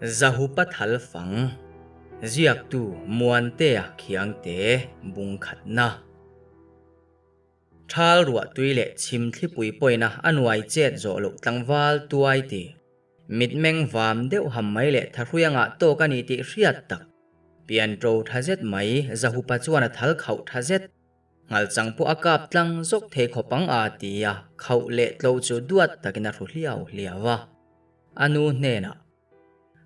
Zahupa Thalfang, Ziaktu Muantea Khiangte Bungkhatna. Thal ruah tui leh chhim thlipui pawina a nuai chet zawh loh tlangval tuai ti. Mitmeng vam deuh ham mai leh thahrui anga tawk a ni tih hriat tak. Pian ṭo tha zet mai Zahupa chuan a thal khauh tha zet. Ngalchang pawh a kap tlang zawk thei khawp ang a ti a, khauh leh tlo chu duat takin a hru hliau hliau a. A nu hnenah,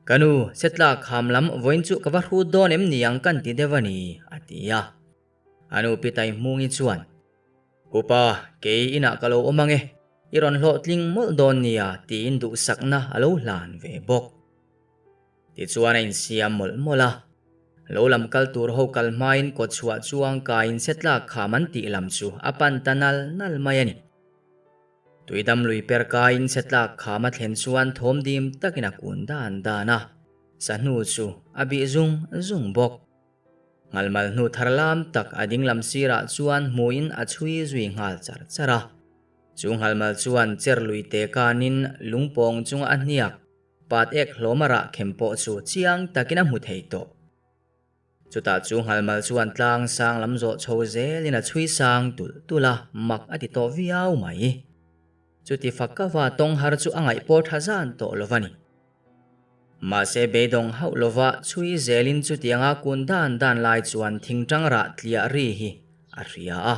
Ka nu, setla kham lam vawiin chu ka va hrut dawn em ni ang kan ti deuh a ni, a ti a. A nu Pitai Hmungi chuan, Upa, kei inah ka lo awm ang e, i rawn hlawhtling mawlh dawn nia, tiin duhsakna a lo hlan ve bawk. Tichuan a insiam mawlh mawlh a. Lo lam kal tur ho kal hmain kawtchhuah chuang kaiin setlak kham an tih lam chu a pan ta nal nal mai a ni. Tuidam lui per kaiin setlak kham a thlen chuan thawm dim takin a kun dan dan a, sahnu chu a bih zung zung bawk. Ngalmal hnu thar lam tak a dinglam sirah chuan hmuin a chhui zui nghal char char a. Chu ngalmal chuan cher lui te kanin lungpawng chunga a hniak Pat ek hlawma rah khem pawh chu chiang takin a hmu thei tawh. Chutah chu Nghalmal chuan tlang sang lam zawh chho zelin a chhui sang tulh tulh a, mak a ti tawh viau mai. Chuti fak ka va tawng har chu a ngaih pawh tha zan tawh lo va ni. Mahse beidawng hauh lova chhui zelin chutianga kun dan dan lai chuan thingtang rah tliah ri hi a hria a.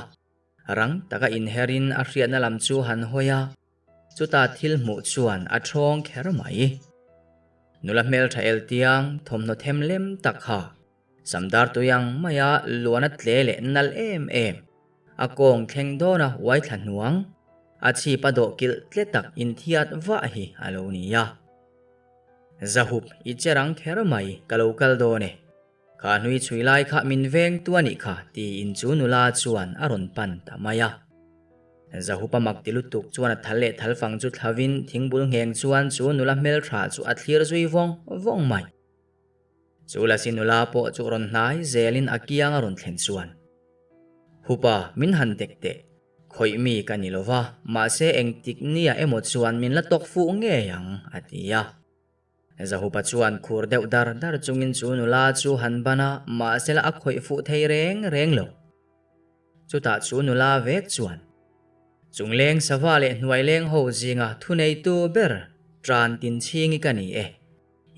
Rang taka inherin a hriatna lam chu han hawi a. Chuta thil hmuh chuan a ṭhawng kher mai. Nula hmelṭha el tiang thawmhnaw them lem tak kha Samdar tui ang maia luan a tle leh nal em em. A kawng thleng dawn a uai thla hnuang, a chhip a dawh kilh tle tak inthiat vah hi a lo ni a. Zahup i che rang kher mai ka lo kal dawn e. Kha hnui chhui lai kha min veng tu a nih kha tiin chu nula chuan a rawn pan ta mai a. Zahupa mak ti lutuk chuan a thal leh thal fang chu thlavin thingbul ngheng chuan chu nula hmeltha chu a thlir zui vawng vawng mai. Chu lasi nula pawh chu rawn hnai zelin a kiang a rawn thlen chuan, Hupa min han dek teh, khawih mi ka ni lova, mahse engtik nia emaw chuan min la tawk fuh ngei ang, a ti a. Zahupa chuan khur deuh dar dar chungin chu nula chu han ban a, mahsela a khawih fuh thei reng reng lo. Chutah chu nula vek chuan Chungleng sava leh hnuaileng ho zinga thuneitu ber tan tin chhingi ka ni e,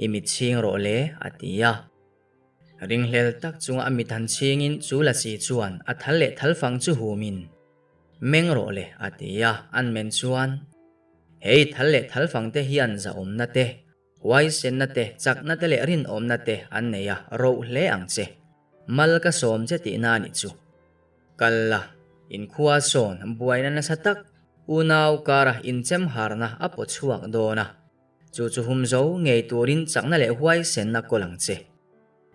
i mit chhing rawh le, a ti a. Ringhlel tak chunga a mit han chhingin chu lasi chuan a thal leh thal fang chu humin, Meng rawh le, a ti a, an men chuan. Hei thal leh thal fang te hian zahawmna te, huaisenna te, chakna te leh rinawmna te an nei a, roh hle ang che. Mal ka sawm che tihna a nih chu. Kal la, inkhua sawn buaina nasa tak unau kara inchem harna a paw chhuak dawn a, chu chu hum zo ngei turin chakna leh huaisenna kawl ang che.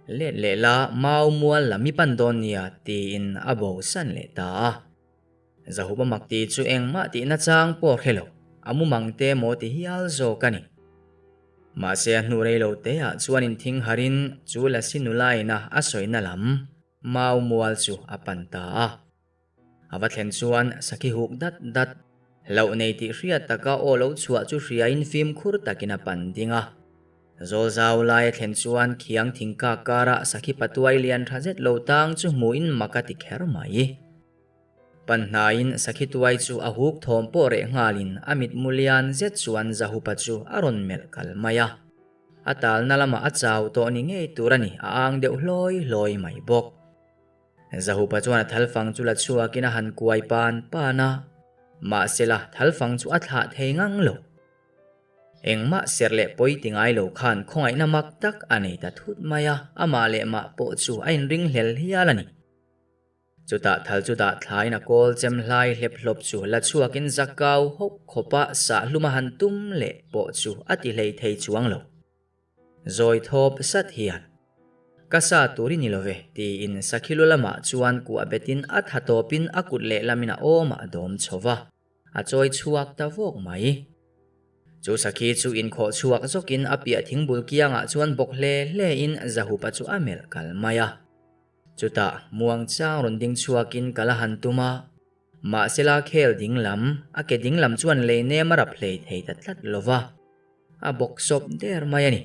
Let leh la, mau mual lam i pan dawn nia tiin a bosan leh ta a. Zahupa mak tih chu engmah tihna chang pawh hre lo, a mumang te maw ti hial zawk a ni. Mahse a hnu rei lo te ah chuan inthing harin chu Lasi nula ina a sawina lam mau mual chu a pan ta a. A va thlen chuan sakhi huk dat dat, hlauh nei tih hriat taka aw lo chhuah chu hriain fimkhur takin a pan ding a. Zawl zau lai a thlen chuan khiang thingkak karah sakhi patuai lian tha zet lo tang chu hmuhin mak a ti kher mai. Panhnaiin sakhi tuai chu a huk thawm pawh reh nghalin a mitmu lian zet chuan Zahupa chu a rawn melh kal mai a. A talna lamah a chau tawh ni ngei tur a ni, a ang deuh hlawi hlawi mai bawk. Zahupa chuan a thalfang chu la chhuakin a han kuai pan pan a, mahsela thalfang chu a thlah thei ngang lo. Engmah serh leh pawi ti ngai lo khan khawngaihna mak tak a nei ta thut mai a, amah leh mah pawh chu a inringhlel hial a ni. Chutah thal chu dah thlain a kawl chem hlai hlep hlawp chu la chhuakin zakau hawk khawpa sahhlum a han tum leh pawh chu a ti hlei thei chuang lo. Zawi thawp sat hian, Ka sa tur i ni lo ve, tiin sakhilu lamah chuan kuah betin a tha tawpin a kut lehlamin a awmah a dawm chho va, a chawi chhuak ta vawk mai. Chu sakhi chu inkhawh chhuak zawkin a piah thingbul kiangah chuan bawk hle hlein Zahupa chu a melh kal mai a. Chutah muang chang rawn ding chhuakin ka la han tum a, mahsela khel ding lam, a ke ding lam chuan lei nem a rap hlei thei ta tlat lo va, a bawk sawp der mai a ni.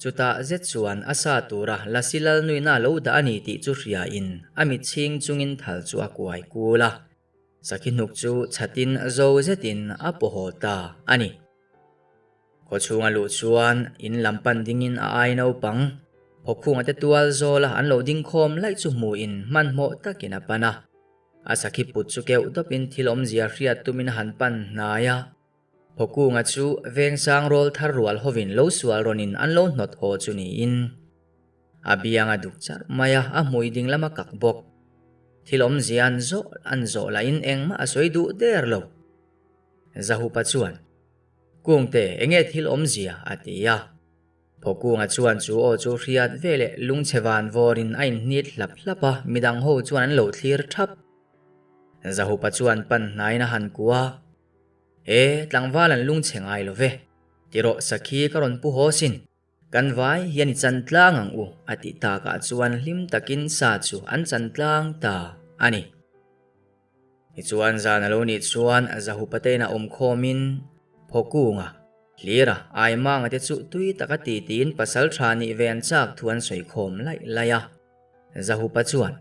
Chutah zet chuan a sa tura Lasi Lalnuina lo dah a ni tih chu hriain a mit chhing chungin thal chu a kuai kul a. Sakhi hnuk chu chhatin zo zetin a paw haw ta a ni. Khawchhunga luh chuan in lam pan dingin a ai naupang Phawkhunga te tual zawla an lo ding khawm laih chu hmuhin hmanhmawh takin a pan a. A sakhi put chu keuh dawpin thil awmzia hriat tumin a han pan hnai a. Phawkunga chu vengsang rawl thar rual hovin lo sual rawnin an lo hnawt haw chu niin a biang a duk charh mai a, a hmui ding lama kak bawk. Thil awmzia an zawh an zawh lahin engmah a sawi duh der lo. Zahupa chuan, Kungte, enge thil awmzia? a ti a. Phawkunga chuan chu aw chu hriat veleh lungchhe van vawrin a inhnit hlap hlap a, midang ho chuan an lo thlir thap. Zahupa chuan pan hnaiin a han kuah a. E, tlangval an lungchhe ngai lo ve. Tirawh sakhi ka rawn pu haw sin. Kan vai hian i chan tlang ang u, a tih takah chuan hlim takin sa chu an chan tlang ta a ni. Tichuan zan a lo nih chuan Zahupatein a awm khawmin Phawkunga, Hlira, Aimanga te chu tui taka ti tiin pasal tha nih ve an chak thu an sawi khawm laih laih a. Zahupa chuan.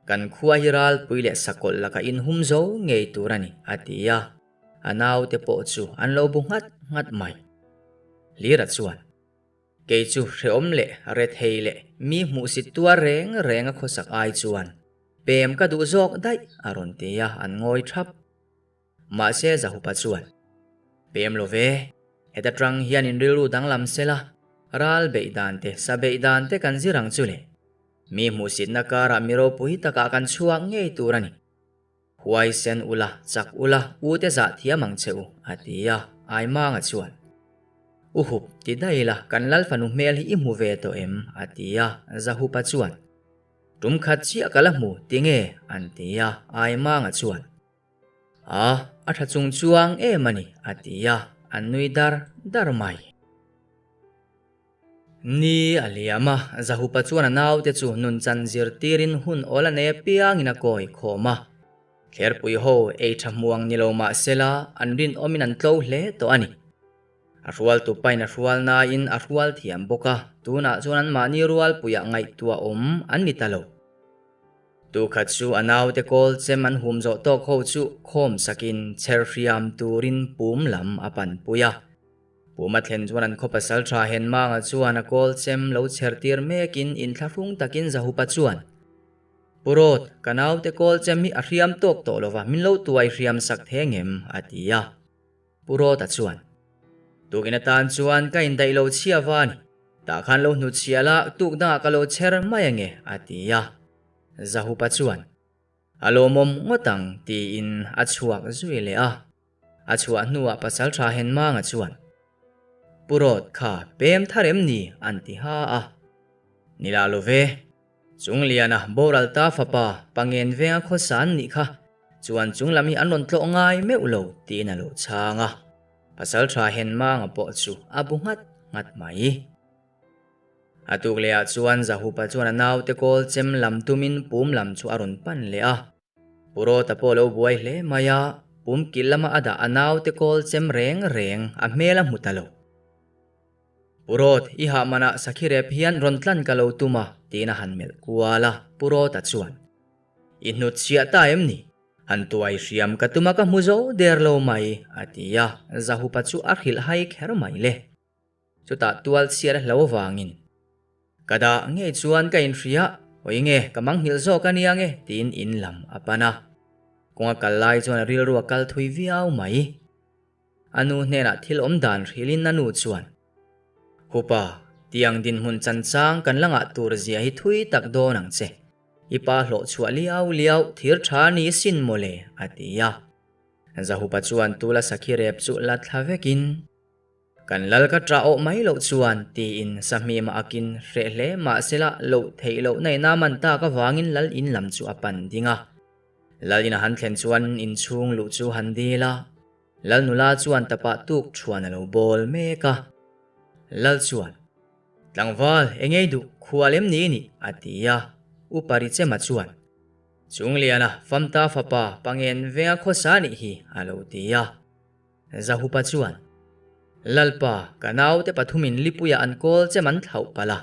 Kan khua hi ralpui leh sakawlh lakah inhum zo ngei tur a ni, a ti a. A naute pawh chu an lo bu nghat nghat mai. Hlira chuan, Kei chu hrehawm leh rethei leh mi hmuhsit tuar reng reng a khawsak ai chuan pem ka duh zawk daih, a rawn ti a, an ngawi thap. Mahse Zahupa chuan, Pem lo ve, heta tang hian in rilru danglam sela, ral beih dan te, sa beih dan te kan zir ang chu le. Mi hmuhsitna karah mi ropui takah kan chhuak ngei tur a ni. Huai sen ula, chak ula, u te zah thiam ang che u, a ti a, Aimanga chuan, U hup, ti daih ila, kan lal fanu hmel hi i hmu ve tawh em? a ti a, Zahupa chuan, Tum khat chiah ka la hmu, ti nge? an ti a, Aimanga chuan, A, a tha chung chuang em a ni, a ti a, an nui dar dar mai. Ni a liam a, Zahupa chuan a naute chu nunchan zirtirin hun awl a nei apiangin a kawi khawm a. Thlerpui ho ei tha hmuang ni lo mah sela, an rinawmin an tlo hle tawh a ni. A hrual tupain a hrual nain a hrual thiam bawk a, tunah chuan anmahni rualpuiah ngaihtuah awm an ni ta lo. Tukhat chu a naute kawl chem an hum zawh tawk ho chu khawm sakin chher hriam turin pum lam a panpui a. Pum a thlen chuan an khaw pasal tha Henmanga chuan a kawl chem lo chher tir mekin inthlahrung takin Zahupa chuan, Pu Rawt, ka naute kawl chem hi a hriam tawk tawh lova min lo tuai hriam sak the ngem? a ti a. Pu Rawta chuan, Tukin atan chuan ka indaih lo chhia va a ni. Tah khan lo hnutchhia la, tuk dangah ka lo chher mai ange, a ti a. Zahupa chuan, A lawmawm ngawt ang, tiin a chhuak zui leh a. A chhuah hnuah Pasalṭha Henmanga chuan, Pu Rawt kha pem thar em ni? an ti ha a. Ni lah lo ve. Chungliana boral ta fapa Pangen venga khawsa an nih kha chuan chung lam hi an rawn tlawh ngai meuh lo tiin a lo chhang a. Pasalṭha Henmanga pawh chu a bu nghat nghat mai. A tuk lehah chuan Zahupa chuan a naute kawl chem lam tumin pum lam chu a rawn pan leh a. Purawta pawh a lo buai hle mai a, pum kil lama a dah a naute kawl chem reng reng a hmel a hmu ta lo. Pu Rawt, i hah manah sakhi rep hian rawn tlan ka lo tum a, tiin a han melh kual a, Pu Rawta chuan, I hnut chhiah ta em ni? Han tuai hriam ka tum a ka hmu zo der lo mai, a ti a, Zahupa chu a hrilh hai kher mai le. Chutah tual chhiar a hlo avangin, Ka dah ngei chuan ka inhria, hawi nge ka manghilh zawk a nia nge, tiin in lam a pan a. Kawnga kal lai chuan a rilru a kal thui viau mai. A nu hnenah thil awm dan hrilhin a nu chuan, Hupa, tiang dinhmun chanchang kan la ngah tur zia hi thui tak dawn ang che. I pa hlawh chhuah liau liau thir tha ni sin mawle, a ti a. Zahupa chuan tula sakhi rep chu la thla vekin, Kan lal ka ṭah awh mai loh chuan, tiin sahmima akin hreh hle mahsela loh theih loh na ina man tak avangin lal in lam chu a pan ding a. Lal in a han thlen chuan inchhung luh chu han dil a. Lal nula chuan tapah tuk thuan a lo bawl mek a. Lal chuan, Tlangval, eng ei duh, khual em ni nih? a ti a. Upa Richema chuan, Chungliana, Famta fapa, Pangen venga khawsa nih hi, a lo ti a. Zahupa chuan, Lalpa, ka naute pathumin lipuia an kawl che man thlauh palh a.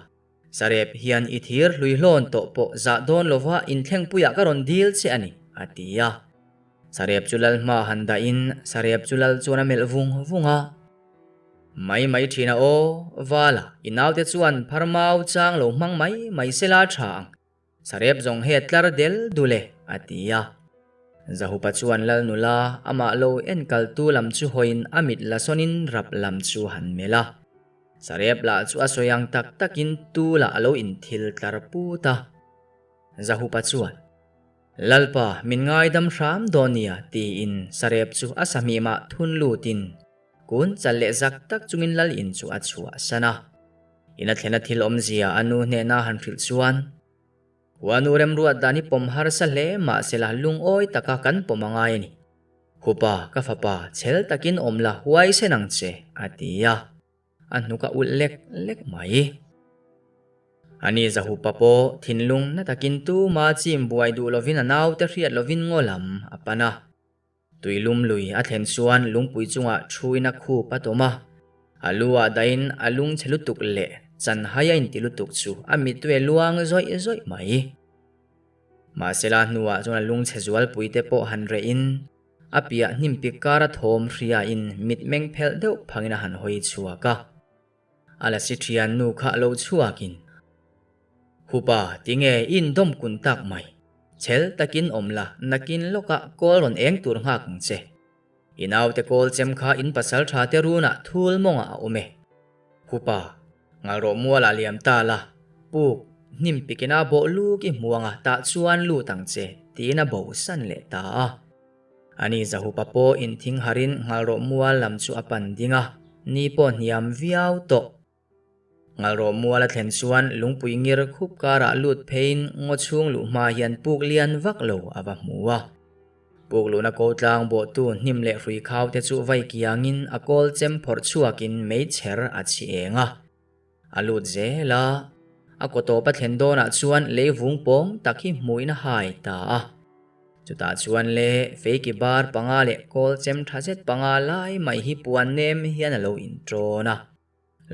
Sarep hian i thir hlui hlawn tawh pawh zah dawn lova inthlengpuiah ka rawn dil che a ni, a ti a. Sarep chu lal hma han dahin Sarep chu lal chuan a melh vung vung a. Mai mai ṭhin a aw, Vala, i naute chuan phar mau chang lo hmang mai mai sela ṭha ang. Sarep zawng he tlar del dul e, a ti a. Zahupa chuan lal nula amah lo enkaltu lam chu hawiin a mit la sawnin rap lam chu han melh a. Sarep lah chu a sawi ang tak takin tu lah a lo inthil tlar put a. Zahupa chuan, Lalpa, min ngaidam hram dawn nia, tiin Sarep chu a sahmimah thun lutin kun chal leh zak tak chungin lal in chu a chhuahsan a. Ina thlena thil awmzia a nu hnena han hrilh chuan, Huanu remruat dan hi pawm harsa hle mahsela lungawi taka kan pawm a ngai a ni. Hupa, ka fapa, chhel takin awm la huaisen ang che, a ti a. A hnuk a ulh lek lek mai. Ani Zahupa pawh thinlung na takin tuma chim buai duh lovin a naute hriat lovin ngaw lam a pan a. Tuilum lui a thlen chuan lungpui chungah thuin a khup a tawm a, a lu ah dahin a lung chhe lutuk leh chanhai a inti lutuk chu a mittui a luang zawih zawih mai. Mahsela hnuah chuan a lung chhe zualpui te pawh han rehin a piah hnim pik kara thawm hriain mitmeng phelh deuh phangin a han hawi chhuak a. A la si thian nu kha lo chhuakin, Hupa, tinge i indawm kun tak mai? Chhel takin awm la, nakin lawkah kawl rawn eng tur nghak ang che. I naute kawl chem kha in pasal tha te runah thul mawngah a awm e. Hupa, ngalrawh mualah liam ta la, puk, hnim pikina bawh luk i hmuanga tah chuan lut ang che, tiin a bosan leh ta a. Ani Zahupa pawh inthing harin Ngalrawh mual lam chu a pan ding a, ni pawh hniam viau tawh. Ngalrawh mual a thlen chuan lungpui ngir khup karah lut pheiin ngaw chhung luh hma hian puk lian vak lo a va hmu a. Puk luhna ko tlang bawhtu hnim leh hrui khau te chu vai kiangin a kawl chem phawrh chhuakin meichher a chhi eng a. A lut zel a, a kaw tawp a thlen dawnah chuan lei vung pawng tak hi hmuhin a hai ta a. Chutah chuan le feiki bar panga leh kawl chem tha zet panga lai mai hi puan nem hian a lo inṭawn a,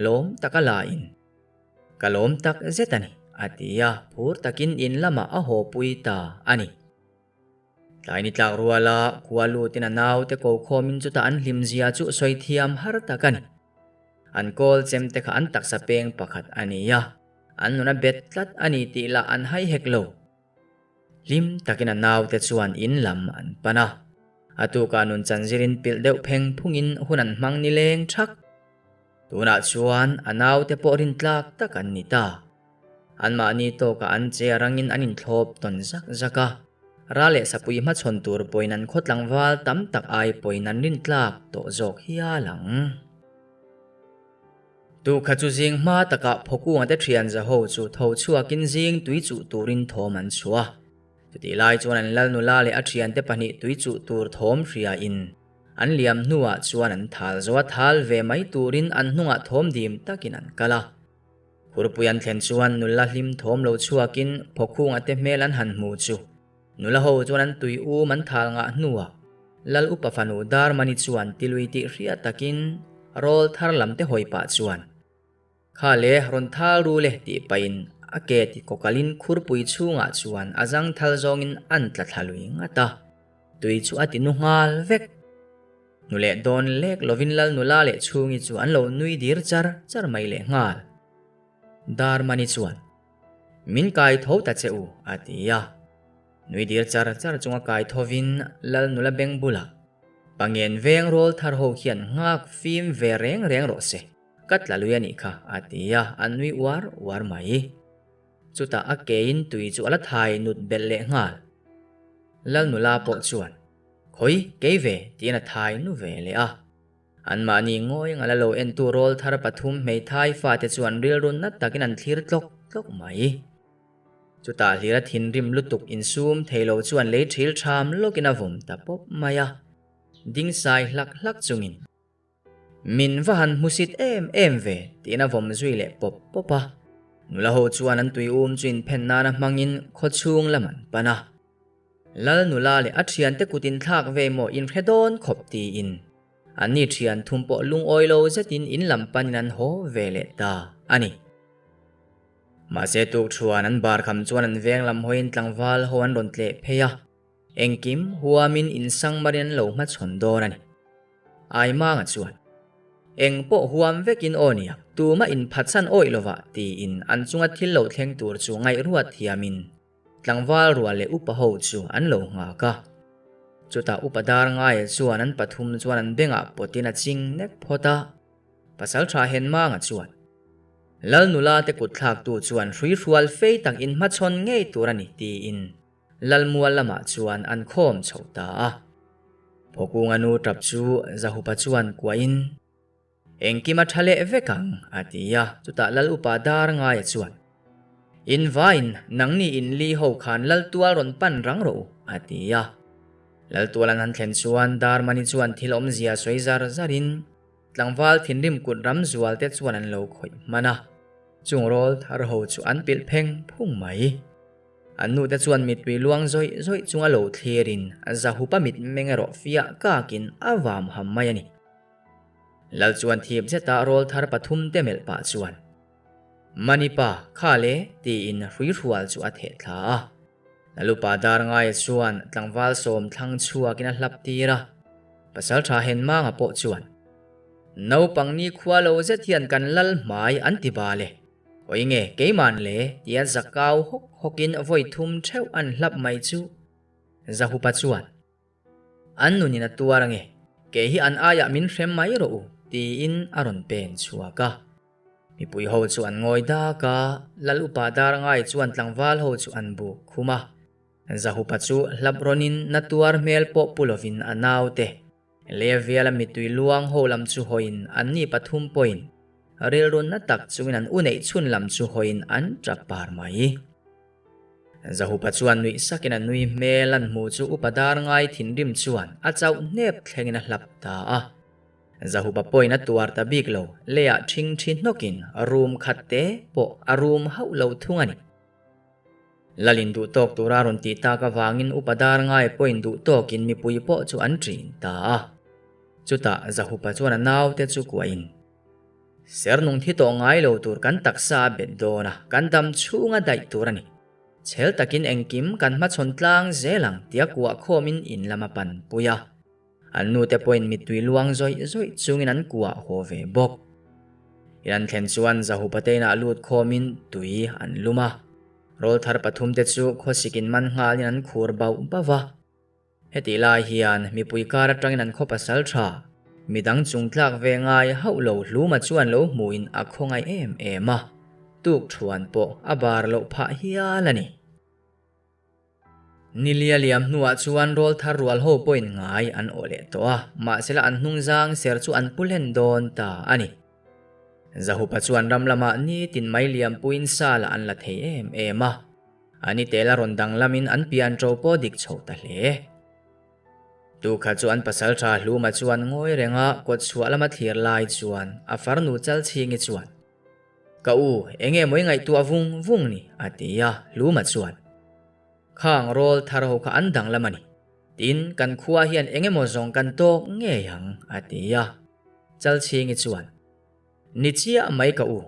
lawm taka lain, Ka lawm tak zet a ni, a ti a, phur takin in lamah a haw pui ta a ni. Tlai ni tlak ruala khua lutin a naute ko khawmin chutah an hlimzia chu sawi thiam har tak a ni. An kawl chem te kha an taksa peng pakhat a ni a, an nuna bet tlat a ni tih lah an hai hek lo. Hlim takin a naute chuan in lam an pan a, a tukah nun chanzirin pilh deuh pheng phungin hun an hmang nileng thak. Tunah chuan a naute pawh rintlak tak an ni ta. Anmahni tawkah an che a rangin an inthlawp tawn zak zak a, ra leh sapui hmachhawn tur pawhin an khaw tlangval tam tak ai pawhin an rintlak tawh zawk hial ang. Tukha chu zing hma takah Phawkunga te thian zaho chu tho chhuakin zing tui chuh turin thawm an chhuah a. Chutih lai chuan an lal nula leh a thiante pahnih tui chuh tur thawm hriain an liam hnuah chuan an thal zo a, thal ve mai turin an hnungah thawm dim takin an kal a. Khurpui an thlen chuan nula hlim thawm lo chhuakin Phawkhunga te hmel an han hmu chu nula ho chuan an tui um an thal ngah hnuah Lal upa fanu Darmani chuan tilui tih hriat takin rawl thar lam te hawi pah chuan Kha le rawn thal ru le tih pahin a ke ti kawkalin khurpui chhungah chuan a zang thal zawngin an tla thla lui ngat a, tui chu a ti nu nghal vek. Hnu leh dawn lek lovin Lal nula leh chhungi chu an lo nui dir char char mai leh nghal. Darmani chuan, Min kai tho ta che u, a ti a. Nui dir char char chunga kai thovin Lal nula beng bulah, Pangen veng rawl thar ho hian nghak fim ve reng reng rawh se, ka tla lui a nih kha, a ti a, a nui uar uar mai. Chutah a kein tui chu a la thai nut belh leh nghal. Lal nula pawh chuan, Khawi, kei ve, tiin a thai nu ve leh a. Anmahni ngawi ngala lo entu rawl thar pathum hmeithai fate chuan rilru na takin an thlir tlawk tlawk mai. Chutah hlira thinrim lutuk insum thei lo chuan lei thil ṭham lawkin a vawm ta pawp mai a, ding sai hlak hlak chungin, Min va han hmusit em em ve, tiin a vawm zui leh pawp pawp a. Nula ho chuan an tui um chu inphen nana hmangin khawchhung lam an pan a. Lal nula leh a thiante kut inthlak ve maw inhre dawn khawp tiin. Anni thian thum pawh lungawi lo zetin in lam panin an haw ve leh ta a ni. Mahse tukṭhuan an bar kham chuan an veng lam hawiin tlangval ho an rawn tleh phei a, engkim huamin insangmarin an lo hmachhawn dawn a ni. Aimanga chuan, Eng pawh huam vekin aw nia, tumah inphatsan awih lovah tiin an chunga thil lo thleng tur chu ngaihruat thiamin tlangval rual leh upa ho chu an lo nghak a. Chutah upa dar ngaia chuan an pathum chuan an bengah pawtin a ching nek phawt a. Pasal tha Henmanga chuan, Lal nula te kut thlaktu chuan hruihrual fei tak inhmachhawn ngei tur a ni tiin Lalmual lamah chuan an khawm chho ta a. Phawkunga nu tap chu Zahupa chuan kuahin, Engkim a tha leh vek ang, a ti a. Chutah Lal upa dar ngaia chuan, In vain, nangni in li ho khan Laltual rawn pan rang rawh u, a ti a. Laltual an han thlen chuan Darmani chuan thil awmzia sawi zar zarin tlangval thinrim kut ram zual te chuan an lo khawih hman a. Chung rawl thar ho chu an pilh pheng phung mai. An nute chuan mittui luang zawih zawih chunga lo thlirin Zahupa mitmeng erawh fiah kakin a vam ham mai a ni. Lal chuan thip zeta rawl thar pathum te melh pah chuan, Manipa, kha le, tiin hruihrual chu a theh thla a. Lalupa dar ngaia chuan tlangval sawm thlang chhuakin a hlap tir a. Pasaltha Henmanga pawh chuan, Naupang nikhua lo zet hian kan lal hmai an ti bal e. Hawi nge keiman le tia zakau hawk hawkin vawi thum theuh an hlap mai chu Zahupa chuan, An nunin a tuar ange, kei hi an aiah min hrem mai rawh u tiin a rawn pen chhuak a. Mipui ho chu an ngawi dak a, Lal upa dar ngai chuan tlangval ho chu an buk khum a. Zahupa chu hlap rawnin na tuar hmel pawh pu lovin a naute Leviala mittui luang ho lam chu hawiin anni pathum pawhin rilru na tak chungin an u neih chhun lam chu hawiin an tap par mai. Zahupa chuan nuih sakin a nui hmel an hmu chu upa dar ngai thinrim chuan a chauh hnep thlengin a hlap ta a. Zahupa pawhin a tuar ta bik lo, leiah ṭhingṭhi hnawkin room khat te pawh a room hauh lo thung a ni. Lalin duh tawk tura rawn tih tak avangin upa dar ngai pawhin duh tawkin mipui pawh chu an ṭin ta a. Chutah Zahupa chuan a naute chu kuahin, Ser nung thi tawh ngai lo tur kan taksa a bet dawn a, kan dam chhunga daih tur a ni. Chhel takin engkim kan hmachhawn tlang zel ang tia kuah khawmin in lam a panpui a. An nute pawhin mittui luang zawih zawih chungin an kuah haw ve bawk. In an thlen chuan Zahupa te inah lut khawmin tui an lum a. Rawl thar pathumte chu khawsikin man nghalin an khur bauh bauh va. Hetih lai hian mipui kar atangin an khaw pasal tha, midang chung tlak ve ngai hauh lo hluma chuan lo hmuhin a khawngaih em em a, tukthuan pawh a bar loh phah hial a ni. Nilia liam hnuah chuan rawl thar rual ho pawhin ngai an awh leh tawh a, mahsela an hnung zang ser chu an pu hlen dawn ta a ni. Zahupa chuan ram lamah nitin mai liam puiin sala an la thei em em a, a ni tel a rawn danglamin an pian ṭo pawh dik chho ta hle. Tukha chu an pasalṭha Hluma chuan ngawi renga kawtchhuah lama thlir lai chuan a farnu Chalchhingi chuan, Ka u, enge maw i ngaihtuah vung vung ni? a ti a, Luma chuan, Khang rawl thar ho kha an danglam a ni. Tin, kan khua hian eng emaw zawng kan tawk ngei ang, a ti a. Chalchhingi chuan, Ni chiah mai ka u,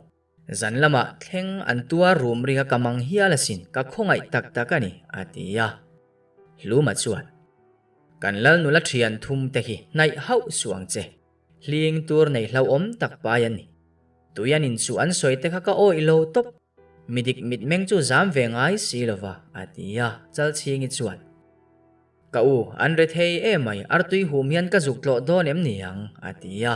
zan lamah thleng an tuar rum ri kha ka mang hial asin, ka khawngaih tak tak a ni, a ti a. Luma chuan, Kan lal nula thian thum te hi hnaih hauh suh ang che. Hling tur nei hlauhawm tak pai a ni. Tui an inchuh an sawi te kha ka awih lo tawp. Midik mitmeng chu zam ve ngai si lova, a ti a, Chalchhingi chuan. Ka u, an re thei emai, artui hum hian ka zuk tlawh dawn em ni ang, a ti a.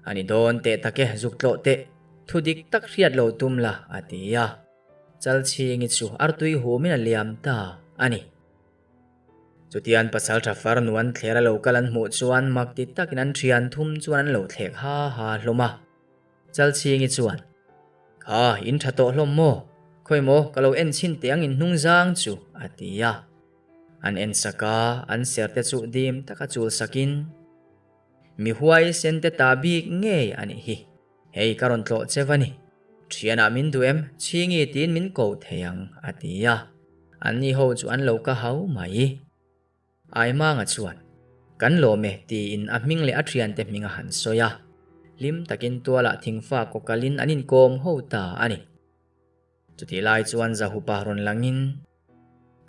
A ni dawn teh tak e, zuk tlawh teh, thu dik tak hriat lo tum la, a ti a. Chalchhingi chu artui humin a liam ta a ni. Chutian pasalṭha farnu an thler a lo kal an hmuh chuan mak ti takin an ṭhian thum chuan an lo thlek ha ha hlawm a. Chalchhingi chuan, Kha, in ṭha tawh hlawm maw? Khawi maw, ka lo en chhin teh ang in hnung zang chu, a ti a. An en sak a, an serte chu dim taka chul sakin, Mi huaisen te ta bik ngei a nih hi. Hei ka rawn tlawh che va ni. Thianah min duh em? Chhingi tiin min ko thei ang, a ti a. Anni ho chu an lo ka hau mai. Aimanga chuan, Kan lawm e, tiin a hming leh a thiante hming a han sawi a. Hlim takin tualah thingfa kaw kalin an inkawm ho ta a ni. Chutih lai chuan Zahupa rawn langin,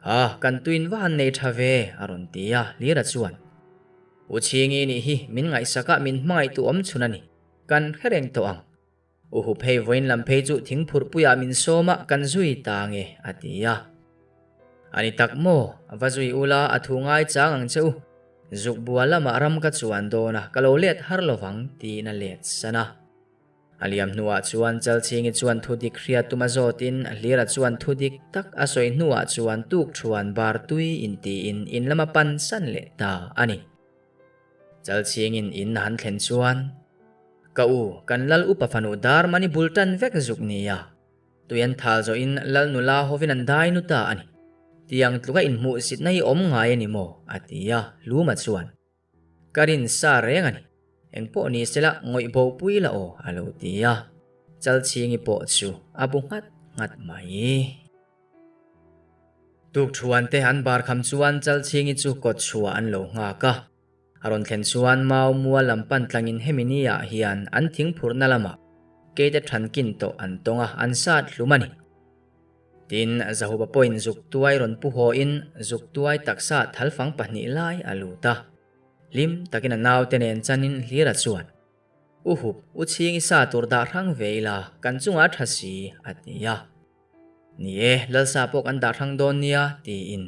Kha, kan tuin va han nei tha ve, a rawn ti a, Lira chuan, U Chhingi nih hi min ngaihsak a, min hmangaih tu awm chhun a ni. Kan hre reng tawh ang. U Hup hei vawiin lam phei chu thingphurhpuiah min sawm a, kan zui ta nge, a ti a. A ni tak maw? Va zui ula, a thu ngai chang ang che u. Zuk bua lamah ram ka chuan dawn a, ka lo let har lovang, tiin a let san a. A liam hnuah chuan Chalchhingi chuan thu dik hriat tum a zawtin Hlira chuan thu dik tak a sawi hnuah chuan tuk thuan bar tui intiin in lama pan san leh ta a ni. Chalchhingin in a han thlen chuan, Ka u, kan lal upa fanu dar mani bul tan vek zuk nia. Tui an thal zawhin lal nula hovin an dai nu ta a ni. Tiang tluka inhmuhsitna hi awm ngai a ni maw? a ti a, Luma chuan, Ka rin sa reng a ni. Engpawh ni sela ngawih bo pui la aw, a lo ti a. Chalchhingi pawh chu a bu nghat nghat mai. Tukthuante an bar kham chuan Chalchhingi chu kawt chhuah an lo nghak a. A rawn thlen chuan Mau mual lam pan tlangin hemi ni ah hian an thingphurhna lamah keite thankin tawh an tawng a, an sat hlum a ni. Tin, Zahuba pawhin zuk tuai rawn pu haw-in zuk tuai taksa thalfang pahnih lai a lut a. Hlim takin a naute nen chanin Hlira chuan, U hup, u chhing i sa tur dah hrang ve ila, kan chungah a tha si, a ti a. Ni e, Lalsa pawh kan dah hrang dawn nia, tiin.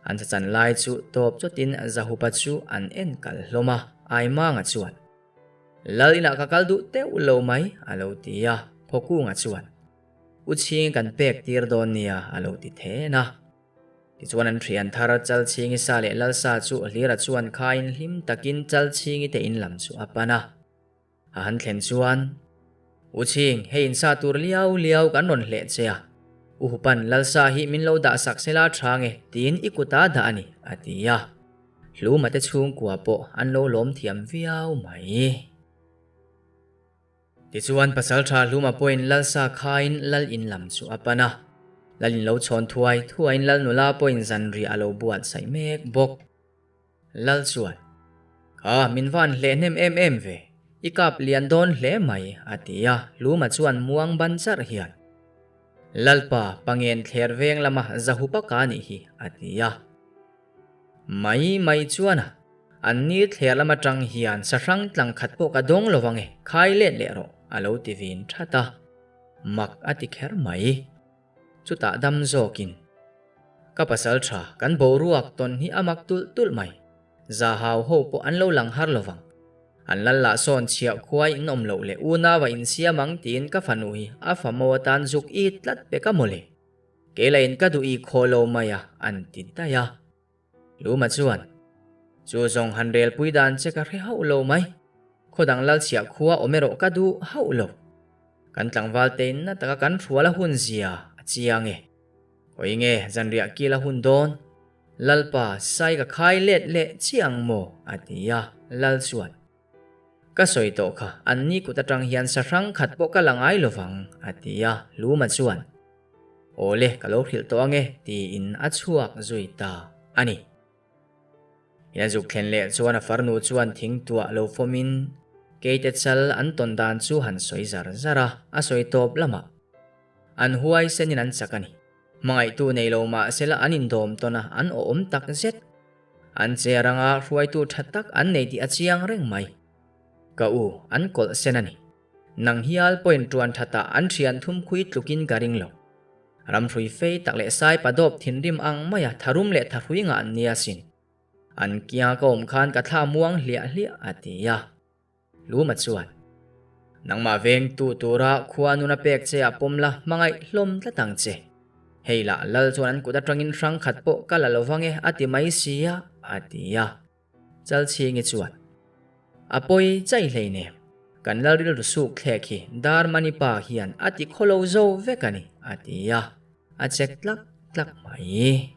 An chachan lai chu tawp chawtin Zahupa chu an en kal hlawm a, Aimanga chuan, Lal inah ka kal duh teuh lo mai, a lo ti a, Phawkunga chuan, U chhing kan pek tir dawn nia, a lo ti then a. Tichuan an thian thar Chalchhingi sa leh Lalsa chu Hlira chuan khaiin hlim takin Chalchhingi te in lam chu a pan a. A han thlen chuan, U Chhing, hei insa tur liau liau kan rawn hleh che a, U Hupan Lalsa hi min lo dah sak sela tha nge tiin i kuta dah a ni, a ti a. Hluma te chhungkua pawh an lo lawm thiam viau mai. Tichuan Pasaltha Hluma pawhin Lalsa khaiin Lal in lam chu a pan a. Lal in lo chhawn thuai thuaiin Lal nula pawhin zanriah a lo buatsaih mek bawk. Lal chuan, Kha, min van hleh hnem em em ve, i kap lian dawn hle mai, a ti a, Luma chuan muang ban charh hian, Lalpa, pangen thler veng lama zahupa ka nih hi, a ti a. Mai mai chuan a, an ni thler lam atang hian sahrang tlang khat pawh ka dawng lo ange, khai let leh rawh, a lo ti vin that a, mak a ti kher mai. Chutah dam zawkin, Ka pasal tha, kan boruak tawn hi a mak tulh tulh mai. Zahau ho pawh an lo lang har lovang. An lal lah sawn chhiah khuai in awm loh leh unau a insiam ang tiin ka fanu hi a famo atan zuk it tlat pek a mawle. Kei lahin ka duh i khaw lo mai a, an ti daih a. Luma chuan, Chu zawng han relpui dan che ka hre hauh lo mai. Khaw dang lal chhiah khua awm erawh ka duh hauh lo. Kan tlangval tein na taka kan hrual a hun zia a chiang e. Hawi nge zanriah kil a hun dawn? Lalpa, sai ka khai let leh chiah ang maw? a ti a, Lal chuan, Ka sawi tawh kha, an ni kut atang hian sahrang khat pawh ka la ngai lovang, a ti a, Luma chuan, Awle, ka lo hrilh tawh ange, tiin a chhuak zui ta a ni. Ina zuk thlen leh chuan a farnu chuan thing tuah lo fawmin keite chal an tawn dan chu han sawi zar zar a, a sawi tawp lamah an huai senin an chak a ni. Hmangaihtu nei lo mah sela an indawm tawn a, an awhawm tak zet. An che ranga hruaitu tha tak an nei tih a chiang reng mai. Ka u, an kawlh sen a ni. Nang hial pawhin tuan thatah an thian thum khui tlukin ka ring lo. Ramhrui fei tak leh sai padawp thinrim ang maia tharum leh thahrui ngah an nia sin. An kianga ka awm khan ka thla muang hliah hliah a ti a. Luma chuan, Nangmah vengtu tura khua nuna pek che ah pawm la hmangaih hlawm tlat ang che. Hei lah Lal chuan an kut atangin hrang khat pawh ka la lo vang e a ti mai si a, a ti a. Chalchhingi chuan, A pawi chai hleinem, kan lal rilru suk thlek hi Darmani pa hian a ti khawlo zo vek a ni, a ti a, a chek tlak tlak mai.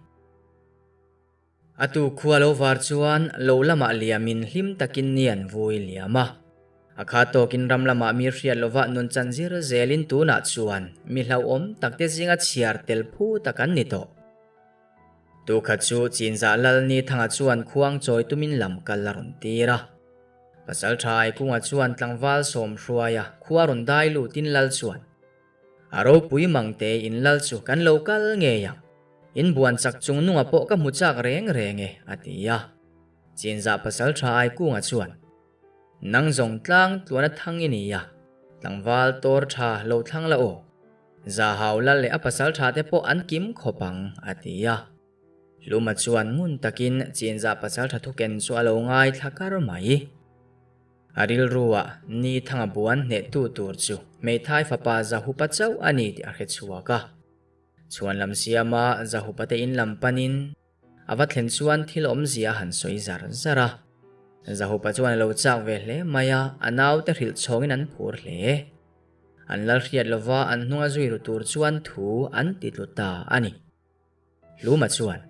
A tu khua lo var chuan lo lamah liamin hlim takin ni an vui liam a. A kha tawkin ram lamah mi hriat lovah nun chan zir zelin tunah chuan mi hlauhawm takte zinga chhiar tel phu tak an ni tawh. Tukhat chu Chinzah Lal Nithanga chuan khuang chawi tumin lam kal a rawn tir a. Pasalṭha Aikunga chuan tlangval sawm hruaia khua rawn dai lutin Lal chuan, A ropui mang te in Lal chu kan lo kal ngei ang. In buan chak chung nunga pawh ka hmu chak reng reng e, a ti a. Chinzah Pasalṭha Aikunga chuan, Nang zawng tlang tluana thang i ni a, tlangval tawr tha lo thlang la aw. Zahau lal leh a pasal tha te pawh an kim khawp ang, a ti a. Hluma chuan ngun takin Chinzah pasal tha thuken chu a lo ngaithla kar mai. A rilruah ni thanga buan hnehtu tur chu hmeithai fapa Zahupa chauh a ni tih a hre chhuak a. Chhuan lam siama Zahupa te in lam panin A va thlen chuan thil awmzia a han sawi zar zar a. Zahupa chuan a lo chak ve hle mai a, a naute hrilh chhawngin an phur hle. An lal hriat lova an hnunga zui ru tur chuan thu an ti tlu ta a ni. Hluma chuan,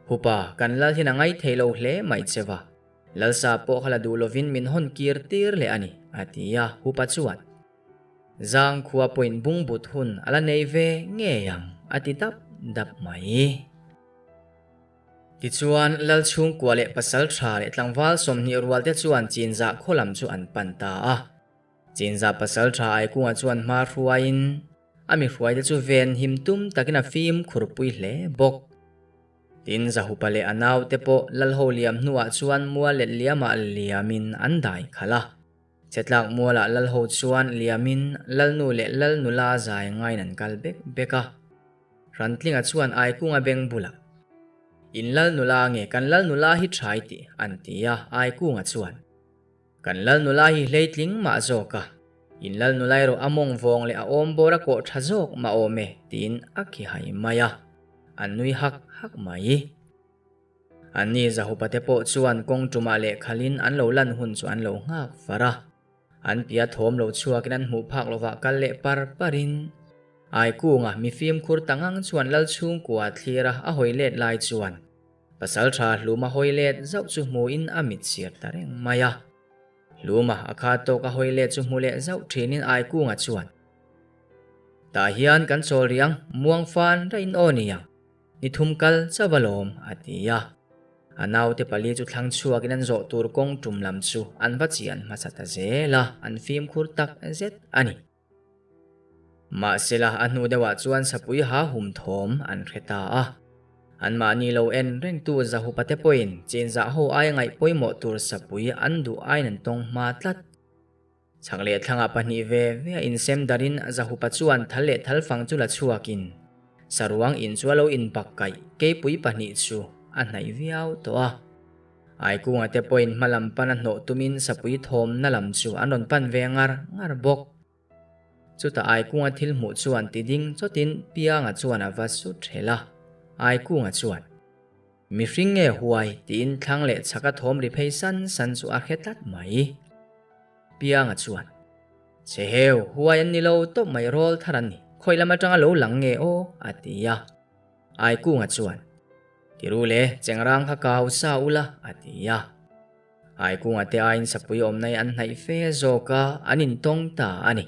Hupa, kan lal hian a ngaithei lo hle mai che va, Lalsa pawh kha la duh lovin min hawn kir tir leh a ni, a ti a, Hupa chuan, Zang khua pawhin bungbut hun a la nei ve ngei ang, a ti dap dap mai. Tichuan, Lal chhungkua leh pasal tha leh tlangval 20 rual te chuan Chinzah khaw lam chu an pan ta a. Chinzah pasal tha Aikunga chuan hma hruaiin a mi hruaite chu ven him tum takin a fimkhur pui hle bawk. Tin, Zahupa leh a naute pawh Lalho liam hnuah chuan mual let liamah liamin an dai khalh a. Chetlak mualah Lalho chuan liamin Lalnu leh Lalnula zai ngaiin an kal bek bek a. Rantlinga chuan Aikunga beng bulah, In Lalnula nge kan Lalnula hi thai tih? an ti a, Aikunga chuan, Kan Lalnula hi hleitling mah zawk a, in Lalnula erawh a mawng vawng leh a awm bawr a kawh tha zawk mah awm e, tiin a khi hai mai a, an nui hak hak mai. Anni Zahupate pawh chuan kawng tumah leh khalin an lo lan hun chu an lo nghak far a. An pia thawm lo chhuakin an hmuh phak lovah kal leh par parin Aikunga mi fimkhur ta ngang chuan lal chhungkua thlir a a hawi let lai chuan Pasaltha Hluma hawi let zauh chu hmuin a mit sir ta reng mai a. Hluma a kha tawk a hawi let chu hmu leh zauh thinin Aikunga chuan, Tah hian kan chawl rih ang, muang fan raih in aw nia. Ni thum kal chauh alawm, a ti a. A naute pali chu thlang chhuakin an zawh tur kawng tum lam chu an va chian hmasa ta zel a, an fimkhur tak zet a ni. Mahsela a hnu deuhah chuan sapui ha hum thawm an hre ta a. Anmahni lo en rengtu Zahupate pawhin chinzah ho aia ngaih pawimawh tur sapui an duh aiin an tawng hma tlat. Chhak leh thlangah pahnih ve ve a insem darin Zahupa chuan thal leh thal fang chu la chhuakin saruang in chu a lo inbak kaih keipui pahnih chu a hnaih viau tawh a. Aikunga te pawhin hma lam pan a hnawh tumin sapui thawmna lam chu an rawn pan ve ngar ngar bawk. Chutah Aikunga thil hmuh chuan ti ding chawtin Pianga chuan a va su ṭhelh a, Aikunga chuan. Mihring nge huai tiin thlang leh chhaka thawm ri phei san san chu a hre tlat mai. Pianga chuan, Che heu, huai an ni lo tawp mai rawl thar an ni, khawi lam atanga lo lang nge aw? a ti a. Aikunga chuan, Tiru le, chengrang kha kau sa ula, a ti a. Aikunga te aiin sapui awmna hi an hnaih fe zawk a, an intawng ta a ni.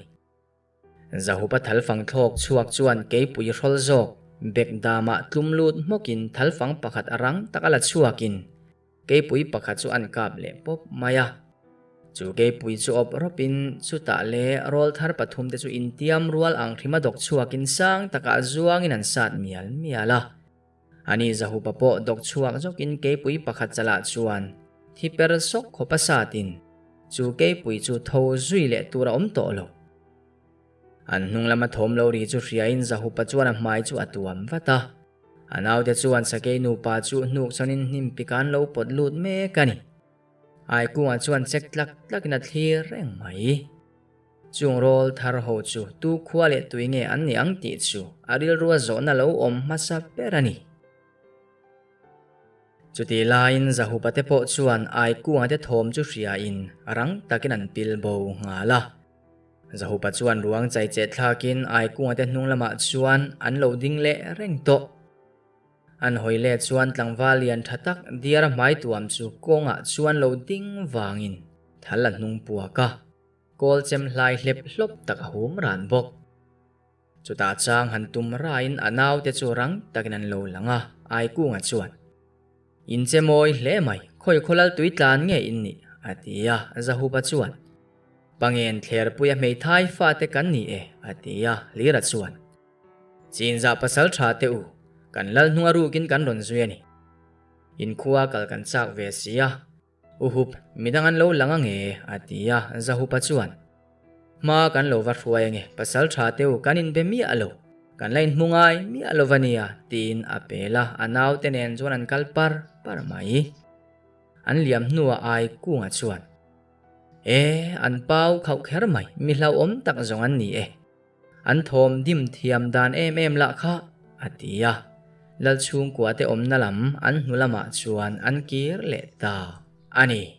Zahupa thalfang thlawk chhuak chuan keipui hrawl zawk bek damah tlum lut hmawkin thalfang pakhat a rang tak a la chhuakin keipui pakhat chu an kap leh pawp mai a. Chu keipui chu awp rawpin chutah leh rawl thar pathum te chu intiam rual ang hrima dawk chhuakin sang takah zuangin an sat mial mial a. Ani Zahupa pawh dawk chhuak zawkin keipui pakhat chalah chuan thi per sawk khawpa satin chu keipui chu tho zui leh tur a awm tawh lo. An hnung lama thawm lo ri chu hriain Zahupa chuan a hmai chu a tuam vat a. A naute chuan sakei nupa chu hnuk chawnin hnim pik an lo pawt lut mek a ni. Aikungah chuan chek tlak tlakin a thlir reng mai. Chung rawl thar ho chu tu khua leh tui nge an ni ang tih chu a rilrua zawhna lo awm hmasa ber a ni. Chutih laiin Zahupa te pawh chuan Aikunga te thawm chu hriain rang takin an pil bo nghal a. Zahupa chuan ruang chai chet thlakin Aikunga te hnung lamah chuan an lo ding leh reng tawh. An hawi leh chuan tlangval lian tha tak diara hmai tuam chu kawngah chuan lo ding vangin thal a hnung puak a, kawl chem hlai hlep hlawp tak a hum ran bawk. Chutah chang han tum raiin a naute chu rang takin an lo lang a, Aikunga chuan, In che mawi hle mai, khawi khawlal tui tlan nge in nih? a ti a, Zahupa chuan, Pangen thlerpuia hmeithai fate kan ni e, a ti a, Hlira chuan, Chinzah pasal tha teh u, kan lal hnung a rukin kan rawn zui a ni. In khua kal kan chak ve si a, U Hup, midang an lo lang ange, a ti a, Zahupa chuan, Hma kan lo va hruai ange, pasal tha teh u, kan inbe miah lo, kan la inhmu ngai miah lo va nia, tiin a pel a, a naute nen chuan an kal par par mai. An liam hnuah ai kunga chuan, E, an pau khauh kher mai, mi hlauhawm tak zawng an ni e. An thawm dim thiam dan em em lah kha, a ti a. Lal chhungkuate awmna lam an hnu lamah chuan an kir leh ta a ni.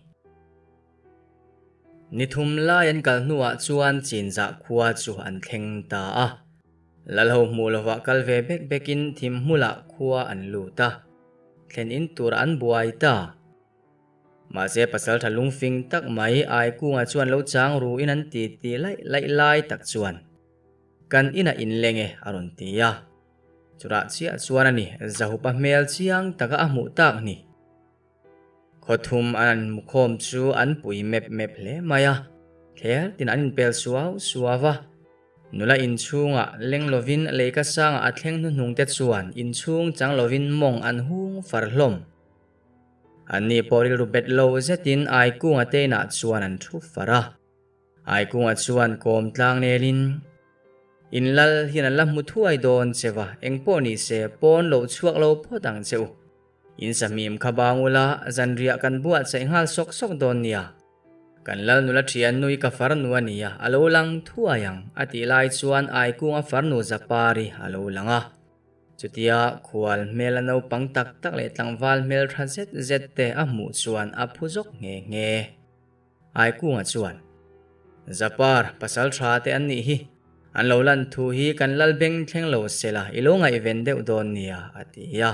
Ni thum lai an kal hnuah chuan Chinzah khua chu an thleng ta a. Lalho hmuh lovah kal ve bek bekin thim hmulah khua an lut a, thlen in tur an buai ta. Mahse pasaltha lungfing tak mai Aikungah chuan lo chang ru in an ti ti laih laih lai tak chuan kan inah inleng e a rawn ti a. Churah chiah chuan a ni Zahupa hmel chiang taka a hmuh tak ni. Khawthum an an mukhawm chu an pui mep mep hle mai a, thler tin an inpel suau suau a. Nula inchhungah leng lovin leika sangah a thleng hnuhnung te chuan inchhung chang lovin mawng an hung far hlawm. Anni pawh rilru bet lo zetin Aikunga te inah chuan an thu far a. Aikunga chuan kawm tlang nelin, In lal hian an la hmu thuai dawn che va, engpawh ni se pawn lo chhuak lo phawt ang che u. In sahmim kha bang ula, zanriah kan buatsaih nghal sawk sawk dawn nia. Kan lal nula thian nui ka farnu a nia, a lo lang thuai ang, a tih lai chuan Aikunga farnu Zapari a lo lang a. Chutia khual hmel a naupang tak tak leh tlangval hmel tha zet zet te a hmuh chuan a phu zawk nghe nghe. Aikunga chuan, Zapar, pasal tha te an nih hi. An lo lan thu hi kan lal beng thleng lo sela i lo ngaihven deuh dawn nia, a ti a.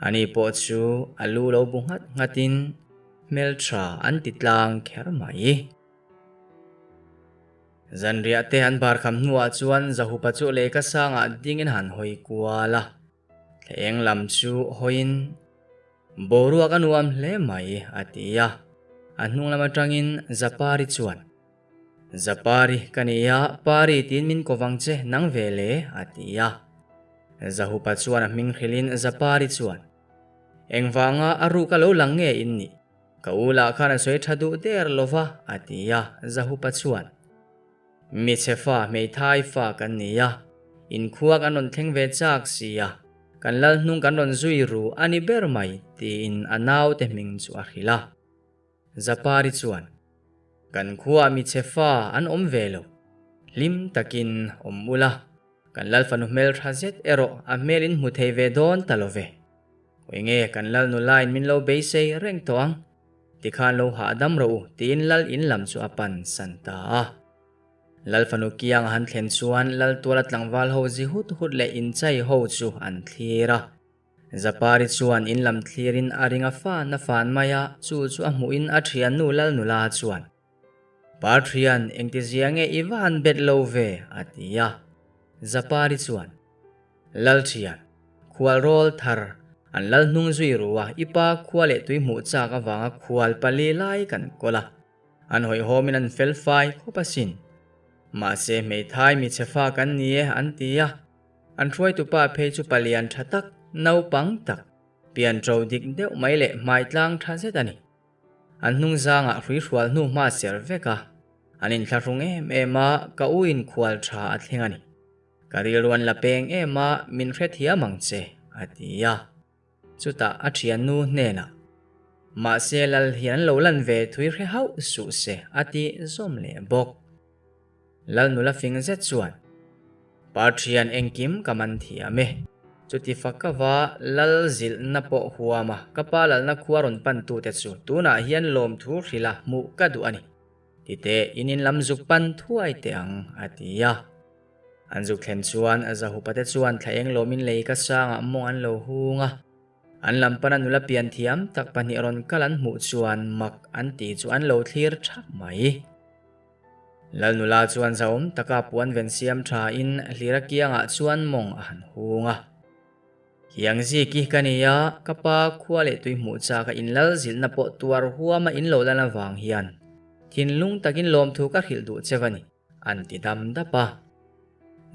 Ani pawh chu a lu lo bu nghat nghatin hmel tha an ti tlang kher mai. Zanriah te an bar kham hnuah chuan Zahupa chu lehkha sangah dingin han hawi kual a, thleng lam chu hawiin, Boruak a nuam hle mai, a ti a. A hnung lam atangin Zapari chuan, Zapari ka ni a, Pari tiin min ko vang che, nang ve le, a ti a. Zahupa chuan a hming hrilhin Zapari chuan, Engvanga a ruk a lo lang nge in nih? Ka u lah khan a sawi tha duh der lo va, a ti a, Zahupa chuan, Mi chhe fa, hmeithai fa kan ni a, inkhua kan rawn thleng ve chak si a, kan lal hnung kan rawn zui ru a ni ber mai, tiin a naute hming chu a hrilh a. Zapari chuan, Kan khuaah mi chhe fa an awm ve lo, hlim takin awm ula, kan lal fanu hmel tha zet erawh a hmel in hmu thei ve dawn ta lo ve. Khawi nge kan lal nulain min lo beisei reng tawh ang? Tikhan lo hahdam rawh u tiin lal in lam chu a pan san ta a. Lal fanu kiang a han thlen chuan lal tuala tlangval ho zi hut hut leh inchai ho chu an thlir a. Zapari chuan in lam thlirin a ring a fan a fan mai a, chu chu a hmuhin a thiannu lal nula chuan, Parthian, engtizia nge i va han bet lo ve? a ti a. Zapari chuan, Lalthian, khual rawl thar, an lal hnung zui ru a, i pa khua leh tui hmuh chak avanga khual pali lai kan kawl a, an hawihhawmin an fel fai khawp asin. Mahse hmeithai mi chhe fa kan ni e an ti a, an hruaitupa phei chu palian tha tak, naupang tak, pian ṭo dik deuh mai leh hmai tlang tha zet a ni. An hnung zangah hrui hrual hnu hma ser vek a, an inthlahrung em em a, ka u in khual tha a thleng a ni. Ka rilru an la peng em a, min hrethiam ang che, a ti a. Chutah a thiannu hnenah, Mahse lal hian an lo lan ve thui hre hauh suh se, a ti zawm leh bawk. Lal nula fing zet chuan, Parthian engkim ka man thiam e. Chuti fakava lal zilhna pawh huam a, ka pa lalna khua rawn pantute chu tunah hian lawmthu hrilha hmuh ka duh a ni. Titeh, in in lam zuk pan thuai teh ang, a ti a. An zuk thlen chuan Zahupate chuan thla eng lawmin lei ka sangah mawng an lo hung a. An lam pana nula pian thiam tak pahnih rawn kal an hmuh chuan mak an tih chu an lo thlir thap mai. Lal nula chuan zahawm taka puan ven siam thain hlira kiangah chuan mawng a han hung a. Hiangziki ka ni a, ka pa khua leh tui hmuh chak a inlal zilhna pawh tuar huama in lo lan avang hian thinlung takin lawmthu ka hrilh duh che va ni, an ti dam dap a.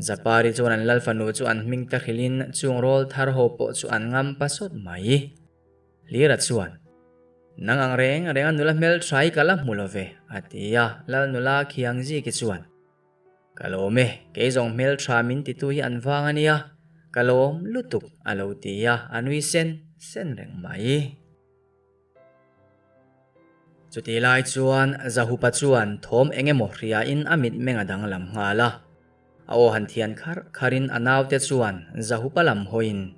Zapari chuan an lal fanu chu an hming ta hrilhin chung rawl thar ho pawh chu an ngam pa sawt mai. Hlira chuan, Nang ang reng reng a nula hmeltha hi ka la hmu lo ve, a ti a, lal nula Khiangziki chuan, Ka lawm e, kei zawng hmeltha min titu hi an vang a nia, ka lawm lutuk a lo ti a, a nui sen sen reng mai. Chutih lai chuan Zahupa chuan thawm eng emaw hriain a mitmeng a danglam nghal a, a aw han thian kharh kharhin a naute chuan Zahupa lam hawiin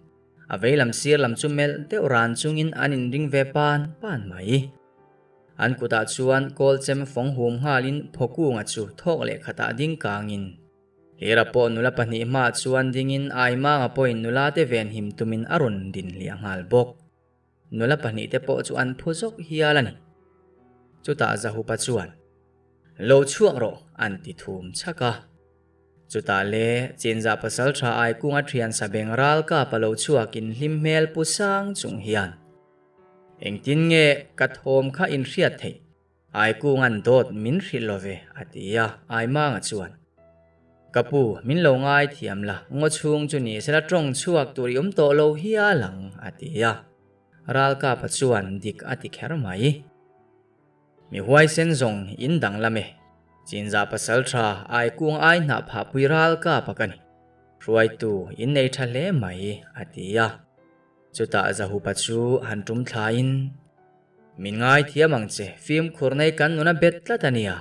a veilam sir lam chu melh deuh ran chungin an inring ve pan pan mai. An kutah chuan kawl chem fawng hum nghalin Phawkunga chu thawk leh khatah ding kangin Hlira pawh nula pahnih hmaah chuan dingin Aimanga pawhin nula te venhim tumin a rawn din hliah nghal bawk. Nula pahnih te pawh chu an phu zawk hial a ni. Chutah Zahupa chuan, Lo chhuak rawh an ti thum chhak a. Chutah le Chinzah pasal tha Aikunga thian sabeng ral kap a lo chhuakin hlim hmel pu sang chung hian, Engtin nge ka thawm kha in hriat theih? Aikunga'n dawt min hrilh lo ve, a ti a, Aimanga chuan, Ka pu, min lo ngai thiam la, ngaw chhung chu ni sela tawng chhuak tur i awm tawh lo hial ang, a ti a. Ralkapa chuan dik a ti kher mai. Mi huaisen zawng in danglam e. Chinzah pasal tha Aikung ai hnah phahpui Ralkapa ka ni. Hruaitu in nei tha hle mai, a ti a. Chutah Zahupa chu han tum thlain, Min ngaithiam ang che, fimkhur nei kan nuna bet tlat a nia,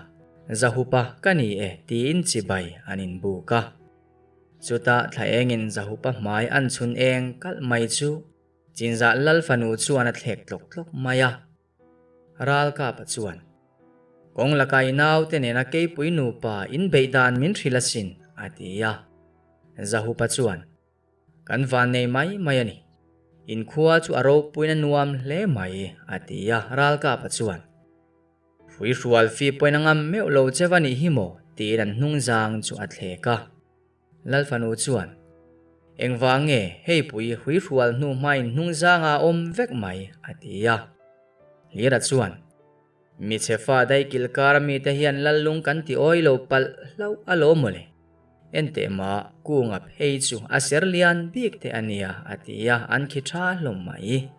Zahupa ka ni e tiin chibai an inbuk a. Chutah thla engin Zahupa hmai an chhun eng kalh mai chu Chinzah Lal fanu chuan a thlek tlawk tlawk mai a. Ralkapa chuan, Kawng laka i naute nena keipui nupa inbeih dan min hrilh asin, a ti a. Zahupa chuan, Kan van nei mai mai a ni. Inkhua chu a ropuiin a nuam hle mai, a ti a, Ralkapa chuan. Hrui hrual fi pawhin a ngam meuh lo che va nih hi maw? tiin an hnung zang chu a thlek a. Lalfanu chuan, Engvang nge hei pui hrui hrual hnu hmain hnung zanga a awm vek mai, a ti a. Hlira chuan, Mi chhe fa daih kilkar mite hian lallung kan ti awi lo palh hlauh alawm mawle. Enteh mah, kunga phei chu a ser lian bik te a nia, a ti a, an khi tha hlawm mai.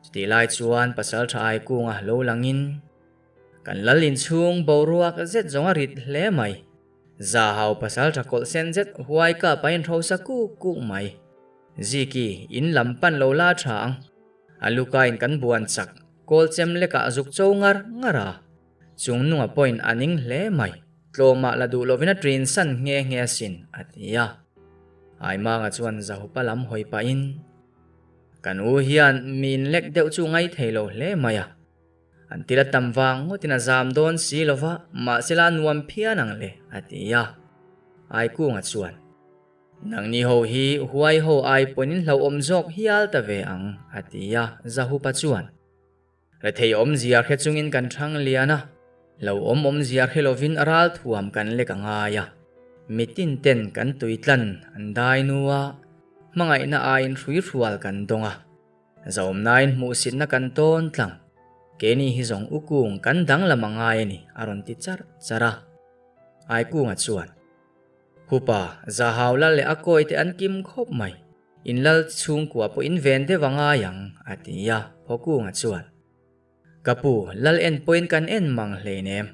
Chutih lai chuan pasal tha ai kunga lo langin, Kan lal inchhung boruak zet zawng a rit hle mai. Zahau pasal tha kawlh sen zet huai kap a inhrosa kuk kuk mai. Ziki, in lam pan lo la tha ang. A lukain kan buan chak, kawl chem lekah zuk cho ngar ngar a. Chung nunga pawhin a ning hle mai. Tlawmah la duh lovin a ṭin san nghe nghe asin, a ti a. Aimanga chuan Zahupa lam hawi pahin, Kan u hian mi inlek deuh chu ngai thei lo hle mai a. An til a tam vang ngawtin a zam dawn si lo va, mahsela a nuam phian ang le, a ti a. Aikunga chuan, Nangni ho hi huai ho ai pawhin in hlauhawm zawk hial ta ve ang, a ti a. Zahupa chuan, Rethei awmzia hre chungin kan thang lian a, lo awm awmzia hre lovin ral thuam kan lek a ngai a. Mitin ten kan tui tlan an dai nu a, hmangaihna aiin hrui hrual kan dawng a, zaawmnain hmuhsitna kan tawn tlang. Keini hi zawng u kung kan danglam a ngai a ni, a rawn ti charh charh a. Aikunga chuan, Hupa, Zahau lal leh a kawi te an kim khawp mai. In lal chhungkua pawh in ven deuh a ngai ang, a ti a, Phawkunga chuan. Ka pu, lal en pawhin kan en mang hleinem.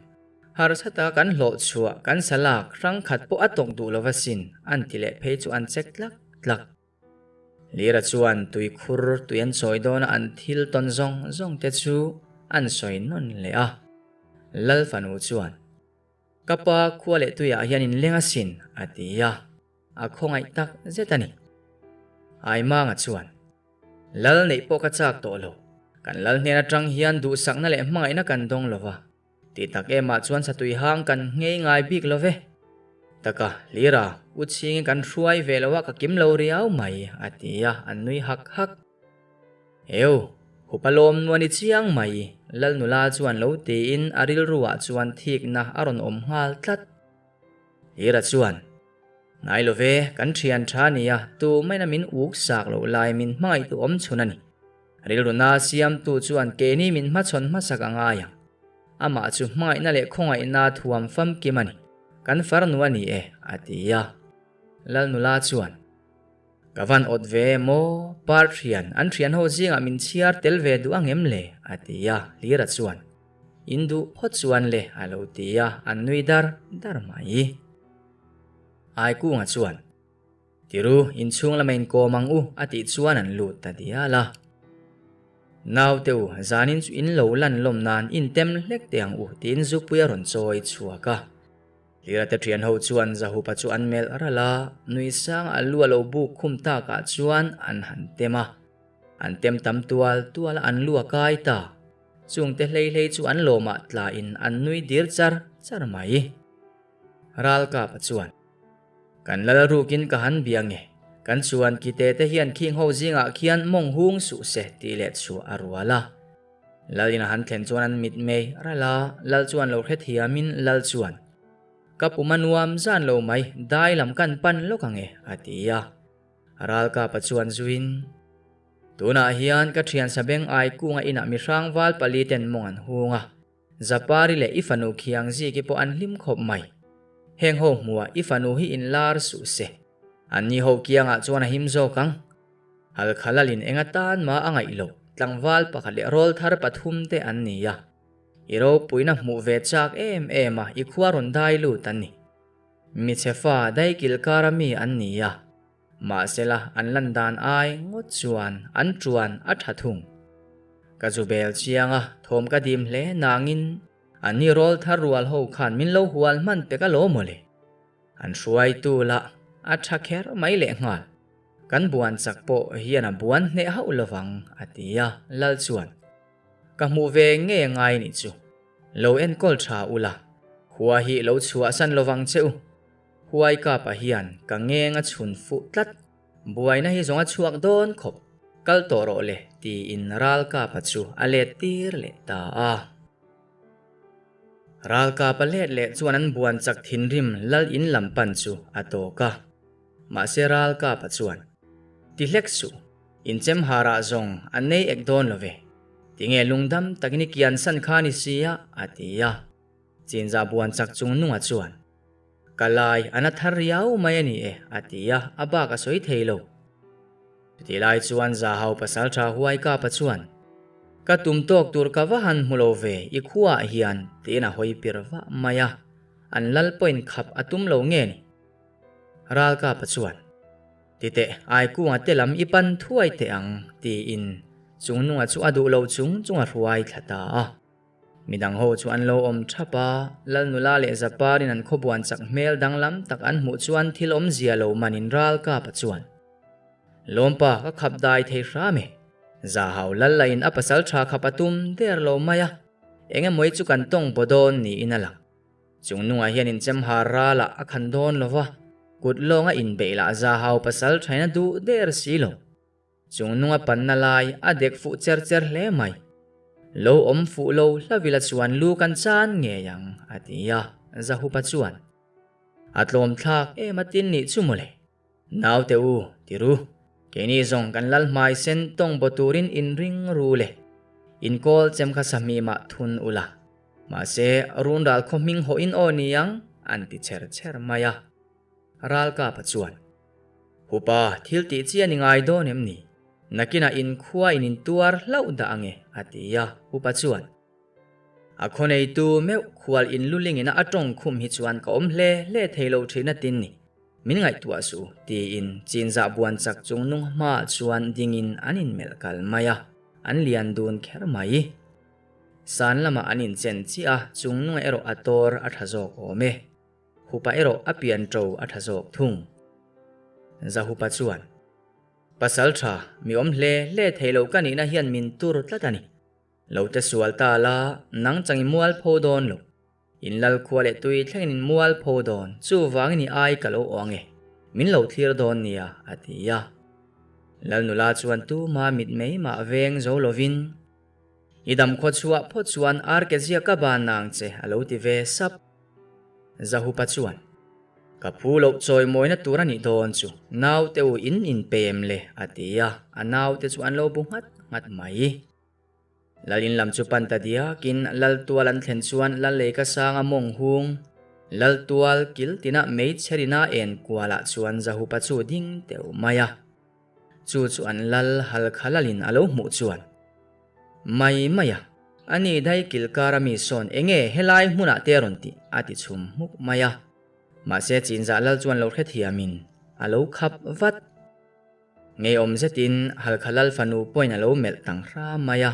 Harsata kan hlawh chhuah, kan salak, hrang khat pawh a tawk duh lo va sin, an ti leh phei chu an chek tlak tlak. Lira chuan tuikhur tui an chawi dawna an thil tawn zawng zawng te chu an sawi nawn leh a. Lal fanu chuan, Ka pa khua leh tuiah hian in leng asin, a ti a. A khawngaih tak zet a ni. Aimanga chuan, Lal neih pawh ka chak tawh lo. Kan lal hnen atang hian duhsakna leh hmangaihna kan dawng lo va. Tih tak emah chuan satui hang kan nghei ngai bik lo ve. Taka, Hlira, u chhingin kan hruai ve lo a ka kim lo riau mai, a ti a, an nui hak hak. Eu, hupa lawm nuan i chiang mai, Lal nula chuan lo tiin a rilruah chuan thikna a rawn awm nghal tlat. Hlira chuan. Hnai lo ve, kan thian tha nia, tu maina min uk sak loh lai min hmangaih tu awm chhun a ni. Rilru na siamtu chuan keini min hmachhawn hmasak a ngai ang. Amah chu hmangaihna leh khawngaihna thuam famkim a ni. Kan farnu a ni e, a ti a. Lalnula chuan, Ka van awt ve em aw, par thian, an thian ho zingah min chhiar tel ve duh ang em le? a ti a, Hlira chuan, In duh phawt chuan le, a lo ti a, an nui dar dar mai. Aikunga chuan, Tiru, inchhung lama inkawm ang u, a tih chuan an lut ta dial a. Naute u, zanin chu in lo lan lawm nan intem hlek teh ang u, tiin Zukpui a rawn chawi chhuak a. Hlirate thian ho chuan Zahupa chu an melh ralh a, nui sanga a lu a lo buk khum takah chuan an han tem a. An tem tam tual tual a, an lu a kai ta. Chungte hlei hlei chu an lawmah tlain an nui dir char char mai. Ralkapa chuan, Kan lal rukin ka han bia nge, kan chuan kite te hian khing ho zingah khian mawng hung suh se tih leh chhuah a rual a. Lal in a han thlen chuan an mitmei ral a, lal chuan lo hrethiamin lal chuan, Ka pum a nuam zan lo mai, dai lam kan pan lawk ang e, a ti a. Ralkapa chuan zuin, Tunah hian ka thian sabeng ai kunga inah mihrang val pali ten mawng an hung a, Zapari leh i fanu khiang ziki pawh an hlim khawp mai. Heng ho hmuah i fanu hi in lar suh se. An ni ho kiangah chuan a him zawk ang. Halkhalalin eng atan mah a ngaih loh, tlangval pakhat leh rawl thar pathum te an ni a. I ropuina hmuh ve chak em em a i khua rawn dai lut an ni. Michhe fa daikil kara mi an ni a. Mahsela an lan dan ai ngawt chuan an tuan a tha thung. Ka zu bel chiang a, thawm ka dim hle nangin an ni rawl thar rual ho khan min lo hual hman pek alawm mawle. An hruaitu lah a tha kher mai lehnghal. Kan buan chak pawh hian a buan hneh hauh lovang a ti a, Lal chuan ka hmuh ve nge ngai nih chu. Lo enkawl tha ula, khua hi lo chhuahsan lovang che u. Huai kapa hian ka ngeng a chhun fuh tlat, buaina hi zawng a chhuak dawn khawp, kal tawh rawh le tiin ral kapa chu a let tir leh ta a. Ral kapa let leh chuan an buan chak thinrim lal in lam pan chu a tawk a. Mahse ral kapa chuan, Ti hlek suh, in chem harah zawng an nei ek dawn lo ve, tinge lungdam takin i kiansan kha ni sia a ti a. Chinza buan chak chung nunga chuan, Ka lai a na thar riau mai a ni e, a ti a, a bak a sawi thei lo. Chutih lai chuan Zahau pasal tha huai kapa chuan, Ka tum tawk tur ka va han hmu lo ve, i khuaah hian, tiin a hawi pir vah mai a, an lal pawhin khap a tum lo nge ni? Ral kapa chuan, Titeh, Aikunga te lam i pan thuai teh ang, tiin Chungnunga chu a duh lo chung chung a hruai thla ta a. Midang ho chu an lo awm thap a, Lal nula leh Zaparin an khawbuan chak hmel danglam tak an hmuh chuan thil awmzia lo manin ral kapa chuan, Lawmpa ka khap dai thei hram e. Zahau lal lahin a pasal tha khap a tum der lo mai a, eng emaw chu kan tawng baw dawn niin a lang. Chung nungah hian inchemhar ralah a khan dawn lo va, kut lawnga inbeih lah Zahau pasal thain a duh der si lo. Chung nunga panna lai a dek fuh cher cher hle mai. Lo awm fuh lo hlavila chuan lu kan chan ngei ang, a ti a, Zahupa chuan. A tlawm thlak em a tin nih chu mawle. Naute u, ti ru. Keini zawng kan lal hmai sen tawng baw turin inring ru le. Inkawl chem kha sahmi mah thun ula. Mahse, run ral khaw hming hawh in aw ni ang, an ti cher cher mai a. Ralkapa chuan, Hupa, thil tih chi a ni ngai dawn em ni? Nakinah in khua in intuar hlauh dah ang e, a ti a. Hupa chuan, A khaw neitu meuh khual in lulingina a tawng khum hi chuan ka awm hle hle thei lo thin a tin ni. Min ngaihtuah suh, tiin chinzah buan chak chung nung hmaah chuan dingin an inmelh kal mai a, an lian dun kher mai. San lamah an inchen chiah a, chung nunga erawh a tawr a tha zawk awm e. Hupa erawh a pian ṭo a ṭha zawk thung. Zahupa chuan, Pasal ṭha, mi awm hle hle thei lo ka nihna hian min tur tlat a ni. Lo te sual ta la, nang chang i mual pho dawn lo. In lal khua leh tui thlengin in mual pho dawn, chuvangin i ai ka lo awng e. Min lo thlir dawn nia, a ti a. Lal nula chuan tuma mitmei mah veng zo lovin, I dam khaw chhuah phawt chuan ar ke zia ka ban nang che, a lo ti ve sap. Zahupa chuan, Ka phu loh chawimawina tur a nih dawn chu, naute u in inpe em le? a ti a, a naute chu an lo bu nghat nghat mai. Lal in lam chu pan ta diakin Lal tual an thlen chuan Lal leika sanga mawng hung, Lal tual kil tina meichherina en kualah chuan Zahupa chu ding teuh mai a. Chu chu an Lal halkha lalin a lo hmuh chuan, Mai mai a, ani dai kil kara mi sawn enge helai hmunah te a rawn tih? a ti chhum hmuk mai a. Mahse Chinzah Lal chuan lo hrethiamin a lo khap vat. Ngeiawm zetin Halkha Lal fanu pawhin a lo melh tang hram mai a,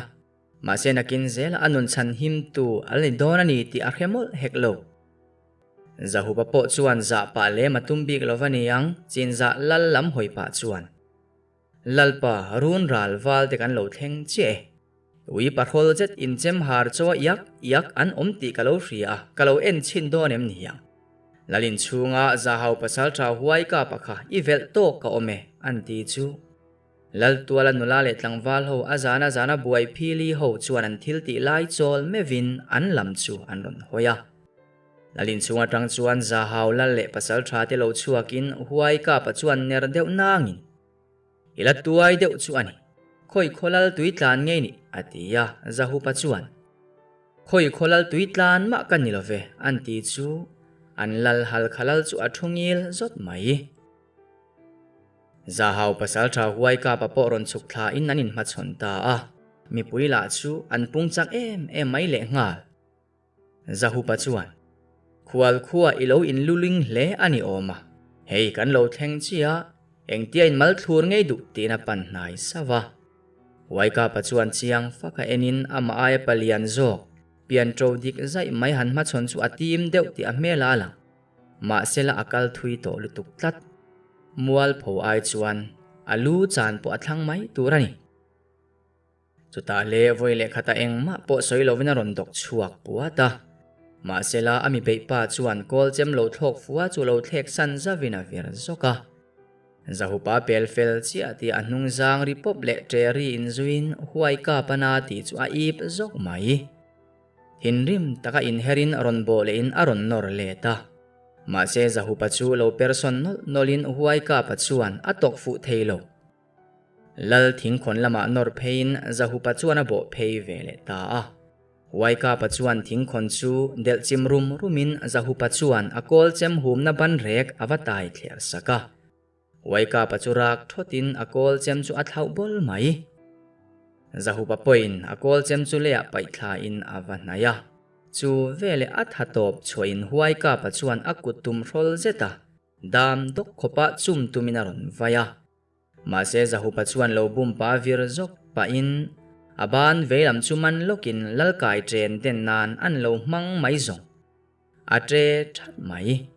mahse nakin zela a nun chhan himtu a la ni dawn a ni tih a hre mawlh hek lo. Zahupa pawh chuan zah pah lem a tum bik lo va niang, Chinzah Lal lam hawi pah chuan, Lalpa, run ral val te kan lo thleng chiah e. Ui pahrawl zet inchem har chaw iak iak an awm tih ka lo hria a, ka lo en chhin dawn em ni ang? Lal inchhunga Zahau pasaltha huai kapa kha i velh tawk ka awm e, an ti chu. Laltuala nula leh tlangval ho a zana zana buai phili ho chuan an thil tih lai chawl meuhin an lam chu an rawn hawi a. Lal inchhung atang chuan Zahau lal leh pasaltha te lo chhuakin huai kapa chuan ner deuh nangin, I la tuai deuh chu a ni. Khawi khaw lal tui tlan ngei ni, a ti a, Zahupa chuan. Khawi khaw lal tui tlan mah ka ni lo ve, an ti chu an lal hal kha lal chu a thu ngil zawt mai. Zahau pasaltha huai kapa pawh rawn chhuk thla in an inhmachhawn ta a, mipui lah chu an pung chak em em mai lehnghal. Zahupa chuan, Khual khua i lo inluling hle a ni awm a, hei kan lo thleng chiah, engtia in mal thlur ngei duh tiin a pan hnai sauh a. Waikapa chuan chiang fak a enin amah aia palian zawk, pian ṭo dik zaih mai han hmachhawn chu a tim deuh tih a hmel a lang. Mahsela a kal thui tawh lutuk tlat. Mualpho ai chuan a lu chan pawh a thlang mai tur a ni. Chutah leh vawi leh khatah engmah pawh sawi lovin a rawn dawk chhuak puat a. Mahsela a mi beih pa chuan kawl chem lo thlawk fua chu lo thlek san zavin a vir zawk a. Zahupa pel fel chiah tih a hnung zang ri pawp leh ṭe ri inzuiin huai kap a na tih chu a ip zawk mai. Thinrim taka inherin rawn bawh lehin a rawn nawr let a. Mahse Zahupa chu lo persawn nawlh nawlhin huai kapa chuan a tawk fuh thei lo. Lal thingkhawn lamah nawr pheiin Zahupa chuan a bawh phei ve leh ta a. Huaikapa chuan thingkhawn chu delh chim rum rumin Zahupa chuan a kawl chem humna ban rek a va tai thler sak a. Huaikapa chu rak thawtin a kawl chem chu a thlauh bawl mai. Zahupa pawhin a kawl chem chu leiah paih thlain a va hnaih a. Chu veleh a tha tawp chhuahin Huaikapa chuan a kut tum hrawl zet a, dam dawk khawpah chum tumin a rawn vai a. Mahse Zahupa chuan lo bum pa vir zawk pahin a ban veilam chu man lawkin lalkai chen den nan an lo hmang mai zawng. A ṭe ṭhat mai.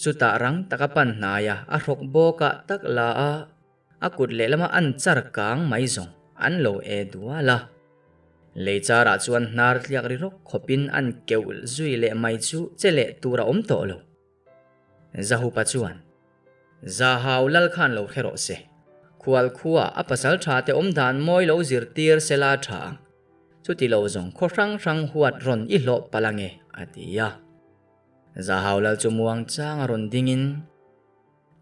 Chutah rang taka pan hnaia a hrawk bawkah tak la a, a kut lehlama an char kang mai zawng an lo e dual a. Lei charah chuan hnar tliak ri rawk khawpin an keuh zui leh mai chu che leh tur a awm tawh lo. Zahupa chuan, Zahau lal khan lo hre rawh se. Khual khua a pasal tha te awm dan mawi lo zirtir se la tha ang. Chuti lo zawng khaw hrang hrang huat rawn i hlawh palh ange, a ti a. Zahau lal chu muang chang a rawn dingin,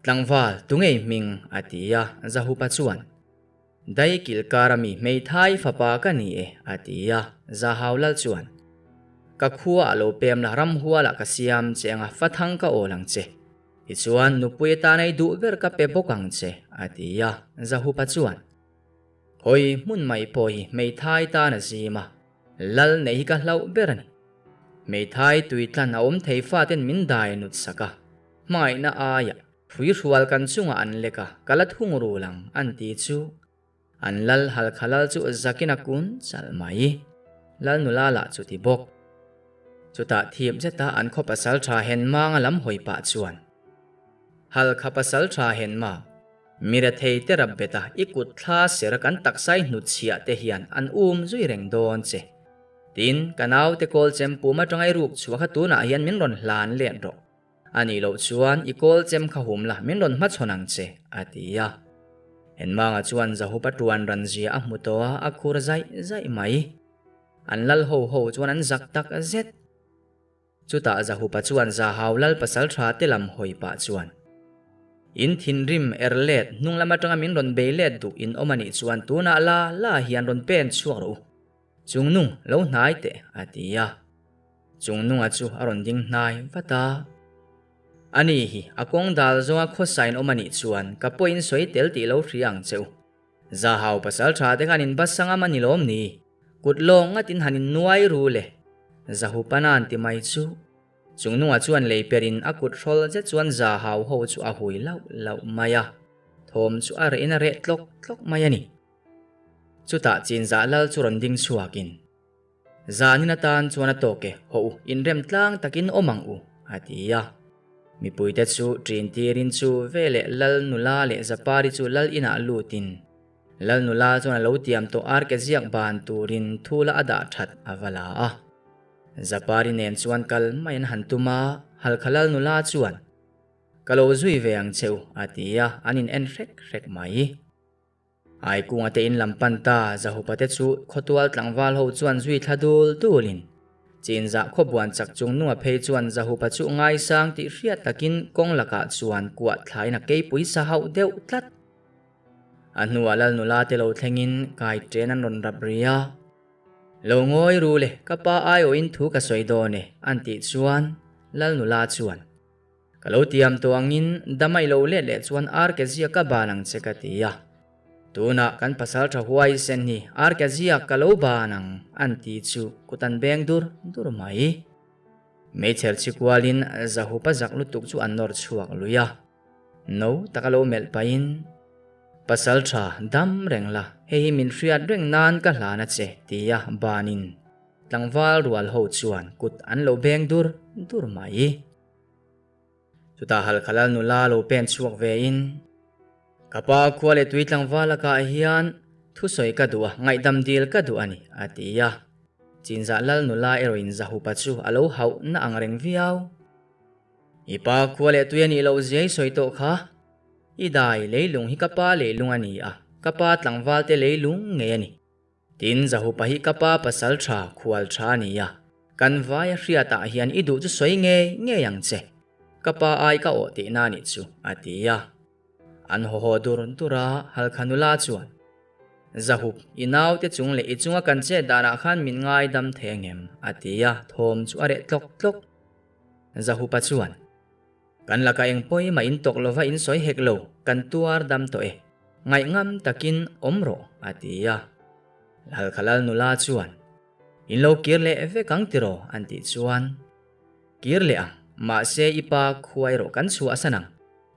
Tlangval, tungei hming? a ti a. Zahupa chuan, Dai kilkar ami hmeithai fapa ka ni e, a ti a. Zahau lal chuan, Ka khua a lo pem la, ramhualah ka siam che anga fathang ka awl ang che. Tichuan, nupui atan ei duh ber ka pe bawk ang che, a ti a. Zahupa chuan, Hawi hmun mai pawh hi hmeithai tan a zim a, lal neih hi ka hlauh ber a ni. Hmeithai tuitlan a awm thei faten min dai nut sak a, hmangaihna aiah Hruihrual kan chungah an lek a, ka la thung rul ang, an ti chu. An lal halkha lal chu zakin a kun chalh mai. Lal nula lah chu ti bawk. Chutah thip zeta an khaw pasal tha hen manga lam hawi pah chuan, Halkha pasal tha hen ma, mi rethei te rap bet a, i kut thla ser kan taksai hnutchhiah te hian an um zui reng dawn che. Tin, ka naute kawl chem pum atanga i ruk chhuah kha tunah hian min rawn hlan let rawh. A nih loh chuan i kawl chem kha hum la, min rawn hmachhawn ang che, a ti a. Enmanga chuan Zahupa tuan ran zia a hmu tawh a, a khur zaih zaih mai. An lal ho ho chuan an zak tak zet. Chutah Zahupa chuan Zahau lal pasaltha te lam hawi pah chuan, In thinrim er let, hnung lam atanga min rawn bei let duh in awm a nih chuan tunah la la hian rawn pen chhuak rawh u. Chungnung, lo hnai teh, a ti a. Chungnunga chu a rawn ding hnai vat a. Ani hi a kawng dal zawnga khawsain awm a nih chuan ka pawhin sawi tel tih lo hria ang che u. Zahau pasal tha te khan in basang a mani lawm ni? Kut lawng ngat in han in nuai ru le. Zahupana'n ti mai chu. Chungnunga chuan lei per in a kut hrawl zet chuan Zahau ho chu a hui lauh lauh mai a. Thawm chu a reh in a reh tlawk tlawk mai a ni. Chutah Chinzah lal chu rawn ding chhuak in. Zanin atan chuan a tawk e, hawh u, inrem tlang takin awm ang u, a ti a. Mipuite chu ṭin tirin chu veleh Lal nula leh Zapari chu Lal inah lutin, Lal nula chuan a lo tiam tawh arke ziak ban turin thula a dah ṭhat a va la a. Zapari nen chuan kal mai an han tum a, Halkha Lal nula chuan, Ka lo zui ve ang che u, a ti a, an in en hrek hrek mai. Aikunga te in lam pan ta Zahupa te chu khawtual tlangval ho chuan zui thla dul dulin Chinzah khawbuan chak chung nunga phei chuan Zahupa chu ngaisang tih hriat takin kawng lakah chuan kuah thlain a keipui sa hauh deuh tlat. A hnuah lal nula te lo thlengin kai chen an rawn rap ri a. Lo ngawi ru le, ka pa aiawhin thu ka sawi dawn e, an tih chuan lal nula chuan. Ka lo tiam tawh angin dam a i lo let leh chuan ar ke ziak ka ban ang che ka ti a. Tunah kan pasal tha huai sen hi ar ke ziak ka lo ban ang an ti chu kut an beng dur dur mai. Meichher chi kualin Zahupa zak lutuk chu an nawr chhuak lui a. No taka lo melh pahin, Pasal tha dam reng la, hei hi min hriat reng nan ka hlan a che tia banin tlangval rual ho chuan kut an lo beng dur dur mai. Chutah Halkhalal nula lo pen chhuak ve in, Ka pa khua leh tui tlangval lakah hian thusawi ka duh a, ngaihdam dil ka duh a ni, a ti a. Chinzah lal nula erawhin Zahupa chu a lo hauh na ang reng viau. I pa khua leh tui a nih loh zia i sawi tawh kha. I dai leilung hi ka pa leilung a ni a, ka pa tlangval te leilung ngei a ni. Tin, Zahupa hi ka pa pasal tha, khual tha a ni a, kan vaia hriatah hian i duh chu sawi ngei ngei ang che, ka pa ai ka awh tihna a nih chu, a ti a. An haw haw dur dur a, Halkha nula chuan, Zahup, i naute chung leh i chunga kan chet danah khan min ngaidam thei angem? a ti a, thawm chu a reh tlawk tlawk. Zahupa chuan. Kan laka eng pawi mah in tawk lova in sawi hek lo, kan tuar dam tawh e. Ngaihngam takin awm rawh, a ti a. Lalkhalal nula chuan, In lo kir leh vek ang tiraw? an tih chuan, Kir leh ang, mahse i pa khua erawh kan chhuahsan ang.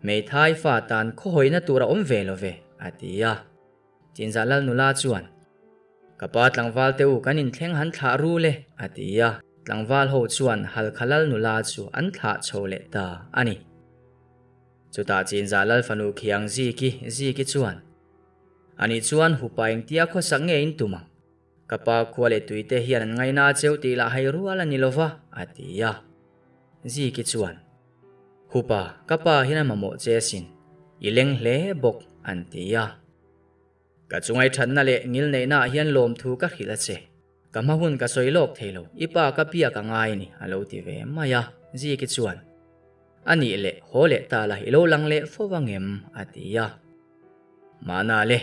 Hmeithai fa tan khawhawina tur a awm ve lo ve, a ti a. Chinzah lal nula chuan, Ka pa tlangval te u kan inthleng han thlah ru le, a ti a. Tlangval ho chuan Halkha lal nula chu an thlah chho leh ta a ni. Chutah Chinzah lal fanu Khiang Ziki Ziki chuan, Ani chuan hupa engtia khawsak nge in tum ang? Ka pa khua leh tuite hian an ngaina cheu tih lah hai rual a ni lo va, a ti a. Ziki chuan, Hupa, ka pa hian a mamawh che asin, i leng hle bawk, an ti a. Ka chungai thatna leh ngilneihna ah hian lawmthu ka hrilh a che. Ka hma hun ka sawi lawk thei lo, i pa ka biak a ngai ni, a lo ti ve mai a. Ziki chuan, A nih leh, haw leh ta la, i lo lang leh fo vangem, a ti a. Mahna le.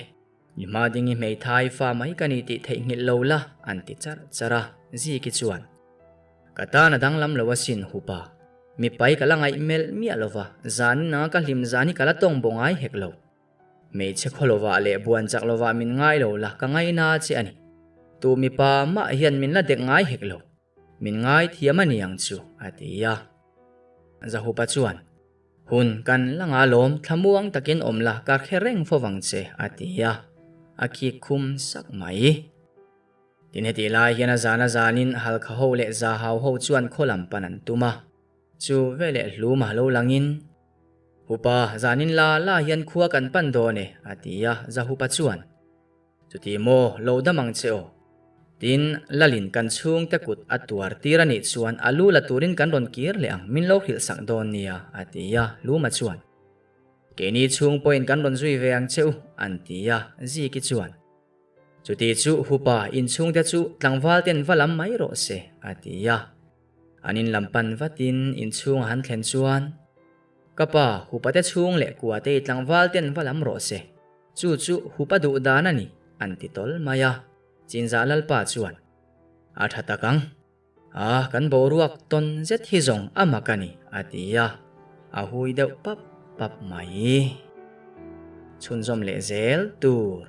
I hma ding i hmeithai fa mai ka ni tih theihnghilh lo la, an ti charh charh a, Ziki chuan, Ka tan a danglam lo asin, Hupa. Mipai ka la ngaih melh miah lo va, zanin anga ka hlim zan hi ka la tawng baw ngai hek lo. Hmeichhe khaw lovah leh buan chak lovah min ngai lo la, ka ngaina che a ni. Tu mipa mah hian min la dek ngai hek lo. Min ngai thiam a ni ang chu, a ti a. Zahupa chuan, Hun kan la nga lawm, thlamuang takin awm la, ka hre reng fo vang che, a ti a, a khik khum sak mai. Tin hetih lai hian a zan a zanin Halkha ho leh Zahau ho chuan khaw lam pan an tum a, chu veleh hlum a lo langin, Hupa, zanin la la hian khua kan pan dawn e, a ti a, Zahupa chuan, Chuti maw, lo dam ang che aw. Tin, Lalin kan chhungte kut a tuar tir a nih chuan a lu la turin kan rawn kir leh ang, min lo hrilh sak dawn nia, a ti a, Luma chuan. Keini chhung pawhin kan rawn zui ve ang che u, an ti a, Ziki chuan. Chuti chu Hupa, in chhungte chu tlangval ten va lam mai rawh se, a ti a. An in lam pan vatin inchhung a han thlen chuan, Ka pa, Hupate chhung leh kuate i tlangval ten va lam rawh se. Chu chu Hupa duh dan a ni, an ti tawl mai a. Chinzah Lalpa chuan, A tha tak ang. A, kan boruak tawn zet hi zawng a mak a ni, a ti a. A hui deuh pap pap mai. Chhunzawm leh zel tur.